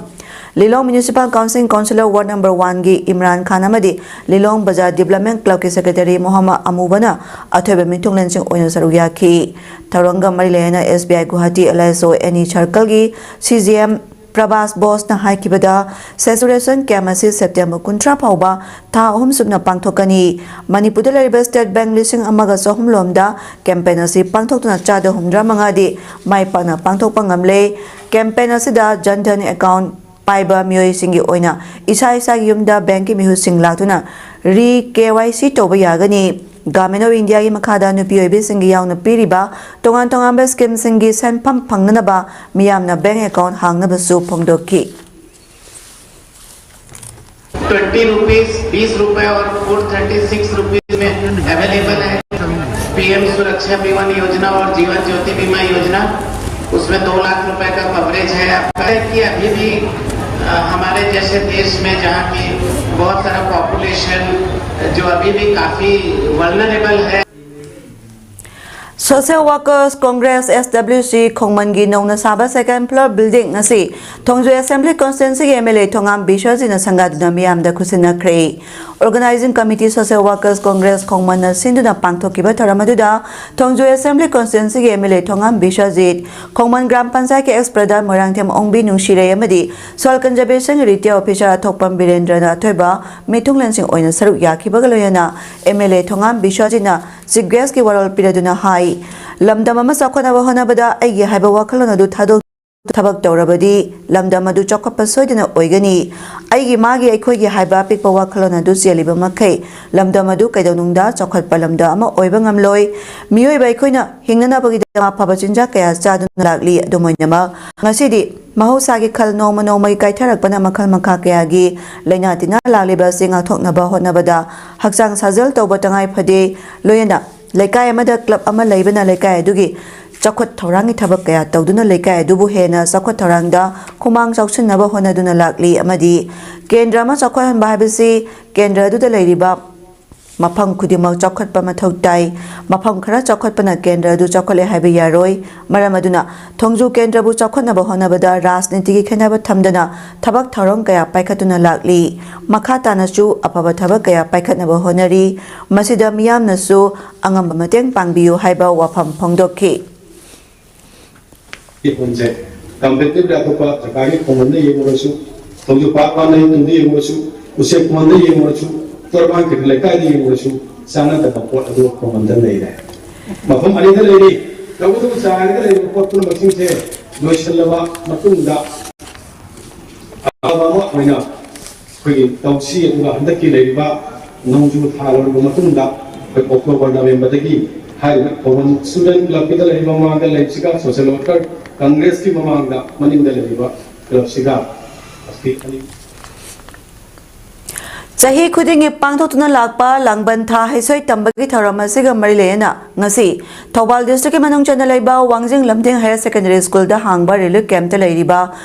ꯂꯤꯂꯣꯡ Municipal Council Councillor Ward Number Oneꯒꯤ Imran ꯈꯥꯟ ꯑꯃꯗꯤ ꯂꯤꯂꯣꯡ ꯕꯖꯥꯔ Development Clubꯀꯤ Secretary ꯃꯣꯍꯝꯃꯗ ꯑꯃꯨꯕꯅ ꯑꯊꯣꯏꯕ ꯃꯤꯊꯨꯡꯂꯦꯟꯁꯤꯡ ꯑꯣꯏꯅ ꯁꯔꯨꯛ ꯌꯥꯈꯤ꯫ ꯊꯧꯔꯝꯒ ꯃꯔꯤ ꯂꯩꯅꯅ S B I Guwahati L I S O N E Circleꯒꯤ C G M ꯄ꯭ꯔꯚꯥꯁ ꯕꯣꯁꯅ ꯍꯥꯏꯈꯤꯕꯗ, Saturation Camp ꯑꯁꯤ September ꯀꯨꯟꯊ꯭ꯔꯥ ꯐꯥꯎꯕ ꯊꯥ ꯑꯍꯨꯝ ꯆꯨꯞꯅ ꯄꯥꯡꯊꯣꯛꯀꯅꯤ꯫ ꯃꯅꯤꯄꯨꯔꯗ ꯂꯩꯔꯤꯕ state bank ꯂꯤꯁꯤꯡ ꯑꯃꯒ ꯆꯍꯨꯝ ꯂꯣꯝꯗ campaign ꯑꯁꯤ ꯄꯥꯡꯊꯣꯛꯇꯨꯅ ꯆꯥꯗ ꯍꯨꯝꯗ꯭ꯔꯥ ꯃꯉꯥꯗꯤ ꯃꯥꯏ ꯄꯥꯛꯅ ꯄꯥꯡꯊꯣꯛꯄ ꯉꯝꯂꯦ꯫ Campaign ꯑꯁꯤꯗ Jan Dhan account ꯄꯥꯏꯕ ꯃꯤꯑꯣꯏꯁꯤꯡꯒꯤ ꯑꯣꯏꯅ ꯏꯁꯥ ꯏꯁꯥꯒꯤ ꯌꯨꯝꯗ bankꯀꯤ ꯃꯤꯍꯨꯠꯁꯤꯡ ꯂꯥꯛꯇꯨꯅ ꯔꯤ ꯀꯦ ꯋꯥꯏ ꯁꯤ ꯇꯧꯕ ꯌꯥꯒꯅꯤ꯫ Government of Indiaꯒꯤ ꯃꯈꯥꯗ ꯅꯨꯄꯤ ꯑꯣꯏꯕꯤꯁꯤꯡꯒꯤ ꯌꯥꯎꯅ ꯄꯤꯔꯤꯕ ꯇꯣꯉꯥꯟ ꯇꯣꯉꯥꯟꯕ schemeꯁꯤꯡꯒꯤ ꯁꯦꯟꯐꯝ ꯐꯪꯅꯅꯕ ꯃꯤꯌꯥꯝꯅ bank account ꯍꯥꯡꯅꯕꯁꯨ ꯐꯣꯡꯗꯣꯛꯈꯤ꯫ ट्वेंटी रुपीज, बीस रुपए और फोर थर्टी सिक्स रुपीज में अवेलेबल है। पीएम सुरक्षा बीमा योजना और जीवन ज्योति बीमा योजना, उसमें दो लाख रुपए का कवरेज है आपका। कि अभी भी अ, हमारे जैसे देश में जहाँ की बहुत सारा पॉपुलेशन जो अभी भी काफी वल्नरेबल है। Social Workers Congress S W C ꯈꯣꯡꯃꯟꯒꯤ ꯅꯧꯅ ꯁꯥꯕ second floor building ꯑꯁꯤ ꯊꯣꯡꯖꯨ Assembly Constituencyꯒꯤ M L A ꯊꯣꯉꯥꯝ ꯕꯤꯁ꯭ꯋꯖꯤꯠꯅ ꯁꯪꯒꯥꯗꯨꯅ ꯃꯤꯌꯥꯝꯗ ꯈꯨꯠꯁꯤꯟꯅꯈ꯭ꯔꯦ꯫ Organizing Committee Social Workers Congress ꯈꯣꯡꯃꯟꯅ ꯁꯤꯟꯗꯨꯅ ꯄꯥꯡꯊꯣꯛꯈꯤꯕ ꯊꯧꯔꯝ ꯑꯗꯨꯗ ꯊꯣꯡꯖꯨ Assembly Constituencyꯒꯤ M L A Thongam Biswajit, Khongman gram ꯄꯟꯆꯥꯌꯠꯀꯤ ex ꯄ꯭ꯔꯙꯥꯟ ꯃꯣꯏꯔꯥꯡꯊꯦꯝ ꯑꯣꯡꯕꯤ ꯅꯨꯡꯁꯤꯔꯩ ꯑꯃꯗꯤ Soil Conservationꯒꯤ retired officer ꯑꯊꯣꯛꯄꯝ ꯕꯤꯔꯦꯟꯗ꯭ꯔꯅ ꯑꯊꯣꯏꯕ ꯃꯤꯊꯨꯡꯂꯦꯟꯁꯤꯡ ꯑꯣꯏꯅ ꯁꯔꯨꯛ ꯌꯥꯈꯤꯕꯒ ꯂꯣꯏꯅꯅ M L A Thongam ꯕꯤꯁ꯭ꯋꯖꯤꯠꯅ Chief Guestꯀꯤ ꯋꯥꯔꯣꯜ ꯄꯤꯔꯗꯨꯅ ꯍꯥꯏ, ꯂꯝꯗꯝ ꯑꯃ ꯆꯥꯎꯈꯠꯅꯕ ꯍꯣꯠꯅꯕꯗ ꯑꯩꯒꯤ ꯍꯥꯏꯕ ꯋꯥꯈꯜꯂꯣꯟ ꯑꯗꯨ ꯊꯥꯗꯣꯛ ꯊꯕꯛ ꯇꯧꯔꯕꯗꯤ ꯂꯝꯗꯝ ꯑꯗꯨ ꯆꯥꯎꯈꯠꯄ ꯁꯣꯏꯗꯅ ꯑꯣꯏꯒꯅꯤ꯫ ꯑꯩꯒꯤ ꯃꯥꯒꯤ ꯑꯩꯈꯣꯏꯒꯤ ꯍꯥꯏꯕ ꯑꯄꯤꯛꯄ ꯋꯥꯈꯜꯂꯣꯟ ꯑꯗꯨ ꯆꯦꯜꯂꯤꯕ ꯃꯈꯩ ꯂꯝꯗꯝ ꯑꯗꯨ ꯀꯩꯗꯧꯅꯨꯡꯗ ꯆꯥꯎꯈꯠꯄ ꯂꯝꯗꯝ ꯑꯃ ꯑꯣꯏꯕ ꯉꯝꯂꯣꯏ꯫ ꯃꯤꯑꯣꯏꯕ ꯑꯩꯈꯣꯏꯅ ꯍꯤꯡꯅꯅꯕꯒꯤꯗꯃꯛ ꯑꯐꯕ ꯆꯤꯟꯖꯥꯛ ꯀꯌꯥ ꯆꯥꯗꯨꯅ ꯂꯥꯛꯂꯤ꯫ ꯑꯗꯨꯝ ꯑꯣꯏꯅꯃꯛ, ꯉꯁꯤꯗꯤ ꯃꯍꯧꯁꯥꯒꯤ ꯈꯜ ꯅꯣꯡꯃ ꯅꯣꯡꯃꯒꯤ ꯀꯥꯏꯊꯔꯛꯄꯅ ꯃꯈꯜ ꯃꯈꯥ ꯀꯌꯥꯒꯤ ꯂꯥꯏꯅꯥ ꯇꯤꯟꯅꯥ ꯂꯥꯛꯂꯤꯕ ꯑꯁꯤ ꯉꯥꯛꯊꯣꯛꯅꯕ ꯍꯣꯠꯅꯕꯗ ꯍꯛꯆꯥꯡ ꯁꯥꯖꯦꯜ ꯇꯧꯕ ꯇꯉꯥꯏ ꯐꯗꯦ꯫ ꯂꯣꯏꯅꯅ ꯂꯩꯀꯥꯏ ꯑꯃꯗ club ꯑꯃ ꯂꯩꯕꯅ ꯂꯩꯀꯥꯏ ꯑꯗꯨꯒꯤ ꯆꯥꯎꯈꯠ ꯊꯧꯔꯥꯡꯒꯤ ꯊꯕꯛ ꯀꯌꯥ ꯇꯧꯗꯨꯅ ꯂꯩꯀꯥꯏ ꯑꯗꯨꯕꯨ ꯍꯦꯟꯅ ꯆꯥꯎꯈꯠ ꯊꯧꯔꯥꯡꯗ ꯈꯨꯃꯥꯡ ꯆꯥꯎꯁꯤꯟꯅꯕ ꯍꯣꯠꯅꯗꯨꯅ ꯂꯥꯛꯂꯤ ꯑꯃꯗꯤ ꯀꯦꯟꯗ꯭ꯔ ꯑꯃ ꯆꯥꯎꯈꯠꯍꯟꯕ ꯍꯥꯏꯕꯁꯤ ꯀꯦꯟꯗ꯭ꯔ ꯑꯗꯨꯗ ꯂꯩꯔꯤꯕ ꯃꯐꯝ ꯈꯨꯗꯤꯡꯃꯛ ꯆꯥꯎꯈꯠꯄ ꯃꯊꯧ ꯇꯥꯏ꯫ ꯃꯐꯝ ꯈꯔ ꯆꯥꯎꯈꯠꯄꯅ ꯀꯦꯟꯗ꯭ꯔ ꯑꯗꯨ ꯆꯥꯎꯈꯠꯂꯦ ꯍꯥꯏꯕ ꯌꯥꯔꯣꯏ꯫ ꯃꯔꯝ ꯑꯗꯨꯅ ꯊꯣꯡꯖꯨ ꯀꯦꯟꯗ꯭ꯔꯕꯨ ꯆꯥꯎꯈꯠꯅꯕ ꯍꯣꯠꯅꯕꯗ ꯔꯥꯖꯅꯤꯇꯤꯒꯤ ꯈꯦꯠꯅꯕ ꯊꯝꯗꯅ ꯊꯕꯛ ꯊꯧꯔꯝ ꯀꯌꯥ ꯄꯥꯏꯈꯠꯇꯨꯅ ꯂꯥꯛꯂꯤ꯫ ꯃꯈꯥ ꯇꯥꯅꯁꯨ ꯑꯐꯕ ꯊꯕꯛ ꯀꯌꯥ ꯄꯥꯏꯈꯠꯅꯕ ꯍꯣꯠꯅꯔꯤ꯫ ꯃꯁꯤꯗ ꯃꯤꯌꯥꯝꯅꯁꯨ ꯑꯉꯝꯕ ꯃꯇꯦꯡ ꯄꯥꯡꯕꯤꯌꯨ ꯍꯥꯏꯕ ꯋꯥꯐꯝ ꯐꯣꯡꯗꯣꯛꯈꯤ꯫ ꯈꯣꯡꯁꯦ ꯀꯝꯄꯤꯇꯤꯇꯤꯚ ꯑꯇꯣꯞꯄ ꯖꯒꯥꯒꯤ ꯈꯣꯡꯕꯝꯗ ꯌꯦꯡꯉꯨꯔꯁꯨ, ꯊꯣꯡꯖꯨ ꯄꯥꯛ ꯄꯥꯟꯗ ꯌꯨꯝꯗ ꯌꯦꯡꯉꯨꯔꯁꯨ, ꯎꯆꯦꯛ ꯈꯣꯟꯗ ꯌꯦꯡꯉꯨꯔꯁꯨ, ꯇꯣꯔꯕꯥꯟ ꯀꯩꯊꯦꯜ ꯂꯩꯀꯥꯏꯗ ꯌꯦꯡꯉꯨꯔꯁꯨ, ꯆꯥꯟꯅꯗꯕ ꯄꯣꯠ ꯑꯗꯨ ꯈꯣꯡꯕꯝꯗ ꯂꯩꯔꯦ꯫ ꯃꯐꯝ ꯑꯅꯤꯗ ꯂꯩꯔꯤ꯫ ꯇꯧꯕꯇꯕꯨ ꯆꯥꯏꯔꯒ ꯂꯩꯔꯤꯕ ꯄꯣꯠ ꯄꯨꯝꯅꯃꯛꯁꯤꯡꯁꯦ ꯂꯣꯏꯁꯤꯜꯂꯕ ꯃꯇꯨꯡꯗ ꯑꯐꯕ ꯑꯃ ꯑꯣꯏꯅ ꯑꯩꯈꯣꯏꯒꯤ ꯇꯧꯁꯤ꯫ ꯑꯗꯨꯒ ꯍꯟꯗꯛꯀꯤ ꯂꯩꯔꯤꯕ ꯅꯣꯡꯖꯨ ꯊꯥ ꯂꯣꯏꯔꯕ ꯃꯇꯨꯡꯗ ꯑꯩꯈꯣꯏ ꯑꯣꯛꯇꯣꯕꯔ ꯅꯕꯦꯝꯕꯔꯗꯒꯤ ꯍꯥꯏꯔꯤꯕ ꯈꯣꯡꯕꯟ ꯁ꯭ꯇꯨꯗꯦꯟ ꯀ꯭ꯂꯕꯀꯤꯗ ꯂꯩꯔꯤꯕ ꯃꯃꯥꯡꯗ ꯂꯩꯕꯁꯤꯒ ꯁꯣꯁꯤꯌꯦꯜ ꯋꯥꯔꯀꯔ ꯀꯪꯒ꯭ꯔꯦꯁꯀꯤ ꯃꯃꯥꯡꯗ ꯃꯅꯤꯡꯗ ꯂꯩꯔꯤꯕ ꯀ꯭ꯂꯕꯁꯤꯒ ꯑꯁꯤ ꯑꯅꯤ ꯆꯍꯤ ꯈꯨꯗꯤꯡꯒꯤ ꯄꯥꯡꯊꯣꯛꯇꯨꯅ ꯂꯥꯛꯄ ꯂꯥꯡꯕꯟ ꯊꯥ ꯍꯩꯁꯣꯏ ꯇꯝꯕꯒꯤ ꯊꯧꯔꯝ ꯑꯁꯤꯒ ꯃꯔꯤ ꯂꯩꯅꯅ ꯉꯁꯤ ꯊꯧꯕꯥꯜ ꯗꯤꯁꯇ꯭ꯔꯤꯛꯀꯤ ꯃꯅꯨꯡ ꯆꯟꯅ ꯂꯩꯕ ꯋꯥꯡꯖꯤꯡ ꯂꯝꯗꯤꯡ ꯍꯥꯌꯔ ꯁꯦꯀꯦꯟꯗꯔꯤ ꯁ꯭ꯀꯨꯜꯗ ꯍꯥꯡꯕ ꯔꯤꯂꯤꯐ ꯀꯦꯝꯞꯇ ꯂꯩꯔꯤꯕ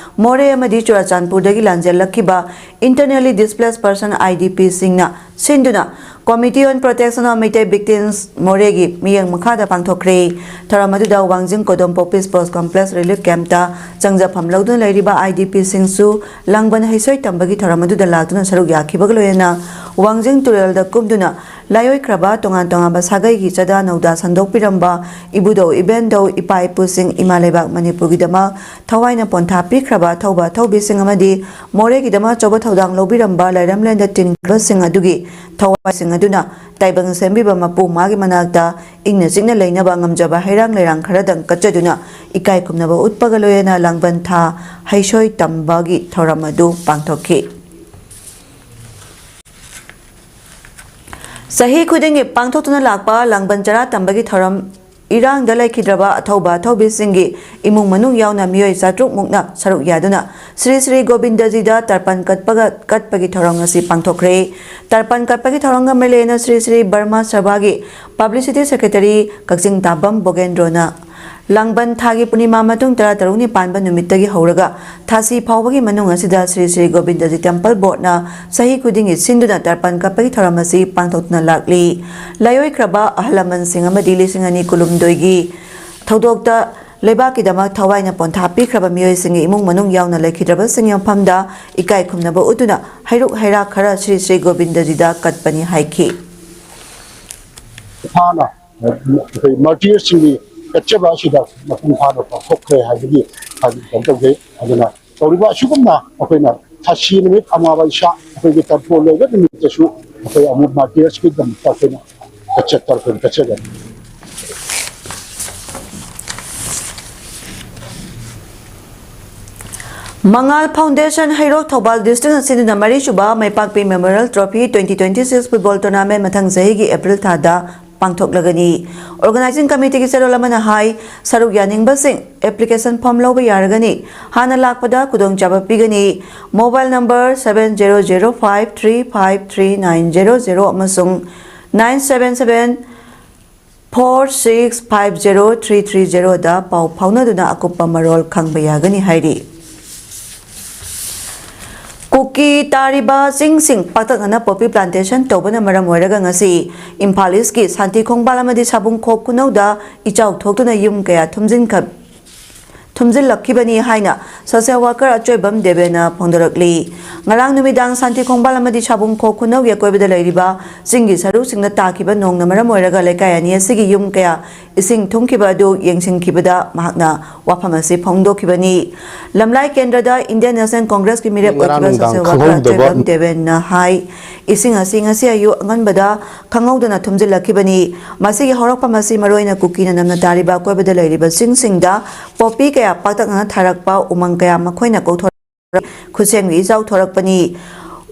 ꯃꯣꯔꯦ ꯑꯃꯗꯤ ꯆꯨꯔꯥꯆꯥꯟꯄꯨꯔꯗꯒꯤ ꯂꯥꯟꯖꯦꯜꯂꯛꯈꯤꯕ internally displaced person IDPꯁꯤꯡꯅ ꯁꯤꯟꯗꯨꯅ Committee on Protection of Meitei Victims ꯃꯣꯔꯦꯒꯤ ꯃꯤꯠꯌꯦꯡ ꯃꯈꯥꯗ ꯄꯥꯡꯊꯣꯛꯈ꯭ꯔꯦ꯫ ꯊꯧꯔꯝ ꯑꯗꯨꯗ ꯋꯥꯡꯖꯤꯡ ꯀꯣꯗꯣꯝꯄꯣꯛꯄꯤ ꯁ꯭ꯄꯣꯔꯠꯁ ꯀꯝꯄ꯭ꯂꯦꯛꯁ ꯔꯤꯂꯤꯐ ꯀꯦꯝꯞꯇ ꯆꯪꯖꯐꯝ ꯂꯧꯗꯨꯅ ꯂꯩꯔꯤꯕ IDPꯁꯤꯡꯁꯨ ꯂꯥꯡꯕꯟ ꯍꯩꯁꯣꯏ ꯇꯝꯕꯒꯤ ꯊꯧꯔꯝ ꯑꯗꯨꯗ ꯂꯥꯛꯇꯨꯅ ꯁꯔꯨꯛ ꯌꯥꯈꯤꯕꯒ ꯂꯣꯏꯅꯅ ꯋꯥꯡꯖꯤꯡ ꯇꯨꯔꯦꯜꯗ ꯀꯨꯝꯗꯨꯅ ꯂꯥꯏꯑꯣꯏꯈ꯭ꯔꯕ ꯇꯣꯉꯥꯟ ꯇꯣꯉꯥꯟꯕ ꯁꯥꯒꯩꯒꯤ ꯆꯥꯗꯥ ꯅꯧꯗꯥ ꯁꯟꯗꯣꯛꯄꯤꯔꯝꯕ ꯏꯕꯨꯙꯧ ꯏꯕꯦꯟꯙꯧ ꯏꯄꯥ ꯏꯄꯨꯁꯤꯡ ꯏꯃꯥ ꯂꯩꯕꯥꯛ ꯃꯅꯤꯄꯨꯔꯒꯤꯗꯃꯛ ꯊꯋꯥꯏꯅ ꯄꯣꯟꯊꯥ ꯄꯤꯈ꯭ꯔꯕ ꯑꯊꯧꯕ ꯑꯊꯧꯕꯤꯁꯤꯡ ꯑꯃꯗꯤ ꯃꯣꯔꯦꯒꯤꯗꯃꯛ ꯑꯆꯧꯕ ꯊꯧꯗꯥꯡ ꯂꯧꯕꯤꯔꯝꯕ ꯂꯩꯔꯝꯂꯦꯟꯗ ꯇꯤꯟꯈ꯭ꯔꯕꯁꯤꯡ ꯑꯗꯨꯒꯤ ꯊꯋꯥꯏꯁꯤꯡ ꯑꯗꯨꯅ ꯇꯥꯏꯕꯪ ꯁꯦꯝꯕꯤꯕ ꯃꯄꯨ ꯃꯥꯒꯤ ꯃꯅꯥꯛꯇ ꯏꯪꯅ ꯆꯤꯛꯅ ꯂꯩꯅꯕ ꯉꯝꯖꯕ ꯍꯩꯔꯥꯡ ꯂꯩꯔꯥꯡ ꯈꯔꯗꯪ ꯀꯠꯆꯗꯨꯅ ꯏꯀꯥꯏ ꯈꯨꯝꯅꯕ ꯎꯠꯄꯒ ꯂꯣꯏꯅꯅ ꯂꯥꯡꯕꯟ ꯊꯥ ꯍꯩꯁꯣꯏ ꯇꯝꯕꯒꯤ ꯊꯧꯔꯝ ꯑꯗꯨ ꯄꯥꯡꯊꯣꯛꯈꯤ꯫ ꯆꯍꯤ ꯈꯨꯗꯤꯡꯒꯤ ꯄꯥꯡꯊꯣꯛꯇꯨꯅ ꯂꯥꯛꯄ ꯂꯥꯡꯕꯟ ꯆꯔꯥ ꯇꯝꯕꯒꯤ ꯊꯧꯔꯝ ꯏꯔꯥꯡꯗ ꯂꯩꯈꯤꯗ꯭ꯔꯕ ꯑꯊꯧꯕ ꯑꯊꯧꯕꯤꯁꯤꯡꯒꯤ ꯏꯃꯨꯡ ꯃꯅꯨꯡ ꯌꯥꯎꯅ ꯃꯤꯑꯣꯏ ꯆꯥꯇ꯭ꯔꯨꯛ ꯃꯨꯛꯅ ꯁꯔꯨꯛ ꯌꯥꯗꯨꯅ ꯁ꯭ꯔꯤ ꯁ꯭ꯔꯤ ꯒꯣꯕꯤꯟꯗꯖꯤꯗ ꯇꯔꯄꯟ ꯀꯠꯄꯒ ꯀꯠꯄꯒꯤ ꯊꯧꯔꯝ ꯉꯁꯤ ꯄꯥꯡꯊꯣꯛꯈ꯭ꯔꯦ꯫ ꯇꯔꯄꯟ ꯀꯠꯄꯒꯤ ꯊꯧꯔꯝꯒ ꯃꯔꯤ ꯂꯩꯅꯅ ꯁ꯭ꯔꯤ ꯁ꯭ꯔꯤ ꯕꯔꯃꯥ ꯁꯚꯥꯒꯤ ꯄꯕ꯭ꯂꯤꯁꯤꯇꯤ ꯁꯦꯀ꯭ꯔꯦꯇꯔꯤ ꯀꯛꯆꯤꯡ ꯇꯥꯕꯝ ꯕꯣꯒꯦꯟꯗ꯭ꯔꯣꯅ ꯂꯥꯡꯕꯟ ꯊꯥꯒꯤ ꯄꯨꯔꯅꯤꯃꯥ ꯃꯇꯨꯡ ꯇꯔꯥ ꯇꯔꯨꯛꯅꯤ ꯄꯥꯟꯕ ꯅꯨꯃꯤꯠꯇꯒꯤ ꯍꯧꯔꯒ ꯊꯥꯁꯤ ꯐꯥꯎꯕꯒꯤ ꯃꯅꯨꯡ ꯑꯁꯤꯗ ꯁ꯭ꯔꯤ ꯁ꯭ꯔꯤ ꯒꯣꯕꯤꯟꯗꯖꯤ ꯇꯦꯝꯄꯜ ꯕꯣꯔꯗꯅ ꯆꯍꯤ ꯈꯨꯗꯤꯡꯒꯤ ꯁꯤꯟꯗꯨꯅ ꯇꯔꯄꯟ ꯀꯠꯄꯒꯤ ꯊꯧꯔꯝ ꯑꯁꯤ ꯄꯥꯡꯊꯣꯛꯇꯨꯅ ꯂꯥꯛꯂꯤ꯫ ꯂꯥꯏꯑꯣꯏꯈ꯭ꯔꯕ ꯑꯍꯜ ꯂꯃꯟꯁꯤꯡ ꯑꯃꯗꯤ ꯂꯤꯁꯤꯡ ꯑꯅꯤ ꯀꯨꯟꯍꯨꯝꯗꯣꯏꯒꯤ ꯊꯧꯗꯣꯛꯇ ꯂꯩꯕꯥꯛꯀꯤꯗꯃꯛ ꯊꯋꯥꯏꯅ ꯄꯣꯟꯊꯥ ꯄꯤꯈ꯭ꯔꯕ ꯃꯤꯑꯣꯏꯁꯤꯡꯒꯤ ꯏꯃꯨꯡ ꯃꯅꯨꯡ ꯌꯥꯎꯅ ꯂꯩꯈꯤꯗ꯭ꯔꯕꯁꯤꯡꯒꯤ ꯃꯐꯝꯗ ꯏꯀꯥꯏ ꯈꯨꯝꯅꯕ ꯎꯠꯇꯨꯅ ꯍꯩꯔꯨꯛ ꯍꯩꯔꯥ ꯈꯔ ꯁ꯭ꯔꯤ ꯁ꯭ꯔꯤ ꯒꯣꯕꯤꯟꯗꯖꯤꯗ ꯀꯠꯄꯅꯤ ꯍꯥꯏꯈꯤ꯫ ꯐꯥꯅ ꯑꯩꯈꯣꯏ ꯃꯥꯔꯇꯤꯌꯔꯁꯤꯡꯒꯤ ꯀꯠꯆꯕ ꯑꯁꯤꯗ ꯃꯄꯨꯡ ꯐꯥꯅ ꯄꯥꯡꯊꯣꯛꯈ꯭ꯔꯦ ꯍꯥꯏꯕꯒꯤ ꯀꯩꯅꯣ ꯇꯧꯖꯩ꯫ ꯑꯗꯨꯅ ꯇꯧꯔꯤꯕ ꯑꯁꯤꯒꯨꯝꯅ ꯑꯩꯈꯣꯏꯅ ꯊꯥꯁꯤ ꯅꯨꯃꯤꯠ ꯑꯃꯥꯕꯩꯁꯥ ꯑꯩꯈꯣꯏꯒꯤ ꯇꯔꯄꯣꯟ ꯂꯣꯏꯕ ꯅꯨꯃꯤꯠꯇꯁꯨ ꯑꯩꯈꯣꯏ ꯑꯃꯨꯛ ꯃꯥꯔꯇꯤꯌꯔꯁꯀꯤꯗꯃꯛꯇ ꯑꯩꯈꯣꯏꯅ ꯀꯠꯆ ꯇꯔꯄꯣꯟ ꯀꯠꯆꯒꯅꯤ꯫ ꯃꯉꯥꯜ ꯐꯥꯎꯟꯗꯦꯁꯟ ꯍꯩꯔꯣꯛ ꯊꯧꯕꯥꯜ ꯗꯤꯁꯇ꯭ꯔꯤꯛꯅ ꯁꯤꯟꯗꯨꯅ ꯃꯔꯤꯁꯨꯕ ꯃꯩꯄꯥꯛꯄꯤ memorial trophy twenty twenty six football tournament ꯃꯊꯪ ꯆꯍꯤꯒꯤ ꯑꯦꯄ꯭ꯔꯤꯜ ꯊꯥꯗ ꯄꯥꯡꯊꯣꯛꯂꯒꯅꯤ꯫ ꯑꯣꯔꯒꯅꯥꯏꯖꯤꯡ ꯀꯃꯤꯇꯤꯒꯤ ꯆꯦꯔꯣꯜ ꯑꯃꯅ ꯍꯥꯏ, ꯁꯔꯨꯛ ꯌꯥꯅꯤꯡꯕꯁꯤꯡ ꯑꯦꯄ꯭ꯂꯤꯀꯦꯁꯟ ꯐꯣꯔꯝ ꯂꯧꯕ ꯌꯥꯔꯒꯅꯤ꯫ ꯍꯥꯟꯅ ꯂꯥꯛꯄꯗ ꯈꯨꯗꯣꯡꯆꯥꯕ ꯄꯤꯒꯅꯤ꯫ Mobile number seven zero zero five three five three nine zero zero ꯑꯃꯁꯨꯡ nine seven seven four six five zero three three zero ꯗ ꯄꯥꯎ ꯐꯥꯎꯅꯗꯨꯅ ꯑꯀꯨꯞꯄ ꯃꯔꯣꯜ ꯈꯪꯕ ꯌꯥꯒꯅꯤ ꯍꯥꯏꯔꯤ꯫ ꯀꯨꯀꯤ ꯇꯥꯔꯤꯕ ꯆꯤꯡꯁꯤꯡ ꯄꯥꯛꯇꯛꯅꯅ ꯄꯣꯄꯤ ꯄ꯭ꯂꯥꯟꯇꯦꯁꯟ ꯇꯧꯕꯅ ꯃꯔꯝ ꯑꯣꯏꯔꯒ ꯉꯁꯤ ꯏꯝꯐꯥꯜ ꯏꯁꯀꯤ ꯁꯥꯟꯇꯤ ꯈꯣꯡꯕꯥꯜ ꯑꯃꯗꯤ ꯁꯥꯕꯨꯡꯈꯣꯛ ꯈꯨꯅꯧꯗ ꯏꯆꯥꯎ ꯊꯣꯛꯇꯨꯅ ꯌꯨꯝ ꯀꯌꯥ ꯊꯨꯝꯖꯤꯟꯈ-, ꯊꯨꯝꯖꯤꯜꯂꯛꯈꯤꯕꯅꯤ ꯍꯥꯏꯅ ꯁꯣꯁꯤꯌꯦꯜ ꯋꯥꯔꯀꯔ ꯑꯆꯣꯏꯕꯝ ꯗꯦꯕꯦꯟꯅ ꯐꯣꯡꯗꯣꯔꯛꯂꯤ꯫ ꯉꯔꯥꯡ ꯅꯨꯃꯤꯗꯥꯡ ꯁꯥꯟꯇꯤ ꯈꯣꯡꯕꯥꯜ ꯑꯃꯗꯤ ꯁꯥꯕꯨꯡꯈꯣꯛ ꯈꯨꯅꯧꯒꯤ ꯑꯀꯣꯏꯕꯗ ꯂꯩꯔꯤꯕ ꯆꯤꯡꯒꯤ ꯁꯔꯨꯁꯤꯡꯗ ꯇꯥꯈꯤꯕ ꯅꯣꯡꯅ ꯃꯔꯝ ꯑꯣꯏꯔꯒ ꯂꯩꯀꯥꯏ ꯑꯅꯤ ꯑꯁꯤꯒꯤ ꯌꯨꯝ ꯀꯌꯥ ꯏꯁꯤꯡ ꯊꯨꯝꯈꯤꯕ ꯑꯗꯨ ꯌꯦꯡꯁꯤꯟꯈꯤꯕꯗ ꯃꯍꯥꯛꯅ ꯋꯥꯐꯝ ꯑꯁꯤ ꯐꯣꯡꯗꯣꯛꯈꯤꯕꯅꯤ꯫ ꯂꯝꯂꯥꯏ ꯀꯦꯟꯗ꯭ꯔꯗ ꯏꯟꯗꯤꯌꯟ ꯅꯦꯁꯅꯦꯜ ꯀꯣꯡꯒ꯭ꯔꯦꯁꯀꯤ ꯃꯤꯔꯦꯞ ꯉꯔꯥꯡ ꯑꯣꯏꯈꯤꯕ ꯅꯨꯡꯗꯥꯡ ꯁꯣꯁꯤꯌꯦꯜ ꯋꯥꯔꯀꯔ ꯈꯪꯍꯧꯗꯕ ꯑꯆꯣꯏꯕꯝ ꯗꯦꯕꯦꯟꯅ ꯍꯥꯏ, ꯏꯁꯤꯡ ꯑꯁꯤ ꯉꯁꯤ ꯑꯌꯨꯛ ꯑꯉꯟꯕꯗ ꯈꯪꯍꯧꯗꯅ ꯊꯨꯝꯖꯤꯜꯂꯛꯈꯤꯕꯅꯤ꯫ ꯃꯁꯤꯒꯤ ꯍꯧꯔꯛꯐꯝ ꯑꯁꯤ ꯃꯔꯨꯑꯣꯏꯅ ꯀꯨꯀꯤꯅ ꯅꯝꯅ ꯇꯥꯔꯤꯕ ꯑꯀꯣꯏꯕꯗ ꯂꯩꯔꯤꯕ ꯆꯤꯡꯁꯤꯡꯗ ꯄꯣꯄꯤ ꯀꯌꯥ ꯄꯥꯛꯇꯛꯅꯅ ꯊꯥꯔꯛꯄ, ꯎꯃꯪ ꯀꯌꯥ ꯃꯈꯣꯏꯅ ꯀꯣꯛꯊꯣꯔꯛꯄ, ꯈꯨꯠꯁꯦꯝꯒꯤ ꯏꯆꯥꯎ ꯊꯣꯔꯛꯄꯅꯤ꯫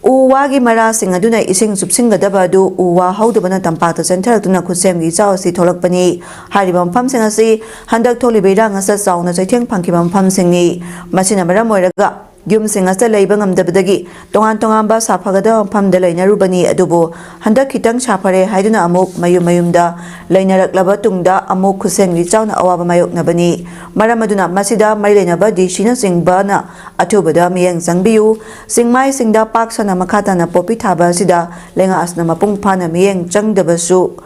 ꯎ ꯋꯥꯒꯤ ꯃꯔꯥꯁꯤꯡ ꯑꯗꯨꯅ ꯏꯁꯤꯡ ꯆꯨꯞꯁꯤꯟꯒꯗꯕ ꯑꯗꯨ ꯎ ꯋꯥ ꯍꯧꯗꯕꯅ ꯇꯝꯄꯥꯛꯇ ꯆꯦꯟꯊꯔꯛꯇꯨꯅ ꯈꯨꯠꯁꯦꯝꯒꯤ ꯏꯆꯥꯎ ꯑꯁꯤ ꯊꯣꯛꯂꯛꯄꯅꯤ꯫ ꯍꯥꯏꯔꯤꯕ ꯃꯐꯝꯁꯤꯡ ꯑꯁꯤ ꯍꯟꯗꯛ ꯊꯣꯛꯂꯤꯕ ꯏꯔꯥꯡ ꯑꯁꯤꯗ ꯆꯥꯎꯅ ꯆꯩꯊꯦꯡ ꯐꯪꯈꯤꯕ ꯃꯐꯝꯁꯤꯡꯅꯤ꯫ ꯃꯁꯤꯅ ꯃꯔꯝ ꯑꯣꯏꯔꯒ ꯌꯨꯝꯁꯤꯡ ꯑꯁꯤꯗ ꯂꯩꯕ ꯉꯝꯗꯕꯗꯒꯤ ꯇꯣꯉꯥꯟ ꯇꯣꯉꯥꯟꯕ ꯁꯥꯐꯒꯗꯕ ꯃꯐꯝꯗ ꯂꯩꯅꯔꯨꯕꯅꯤ꯫ ꯑꯗꯨꯕꯨ ꯍꯟꯗꯛ ꯈꯤꯇꯪ ꯁꯥꯐꯔꯦ ꯍꯥꯏꯗꯨꯅ ꯑꯃꯨꯛ ꯃꯌꯨꯝ ꯃꯌꯨꯝꯗ ꯂꯩꯅꯔꯛꯂꯕ ꯇꯨꯡꯗ ꯑꯃꯨꯛ ꯈꯨꯠꯁꯦꯝꯒꯤ ꯏꯆꯥꯎꯅ ꯑꯋꯥꯕ ꯃꯥꯌꯣꯛꯅꯕꯅꯤ꯫ ꯃꯔꯝ ꯑꯗꯨꯅ ꯃꯁꯤꯗ ꯃꯔꯤ ꯂꯩꯅꯕ ꯗꯤ ꯁꯤꯅꯆꯤꯡꯕꯅ ꯑꯊꯨꯕꯗ ꯃꯤꯠꯌꯦꯡ ꯆꯪꯕꯤꯌꯨ꯫ ꯆꯤꯡꯃꯥꯏꯁꯤꯡꯗ ꯄꯥꯛ ꯁꯟꯅ ꯃꯈꯥ ꯇꯥꯅ ꯄꯣꯄꯤ ꯊꯥꯕ ꯑꯁꯤꯗ ꯂꯩꯉꯥꯛ ꯑꯁꯤꯅ ꯃꯄꯨꯡ ꯐꯥꯅ ꯃꯤꯠꯌꯦꯡ ꯆꯪꯗꯕꯁꯨ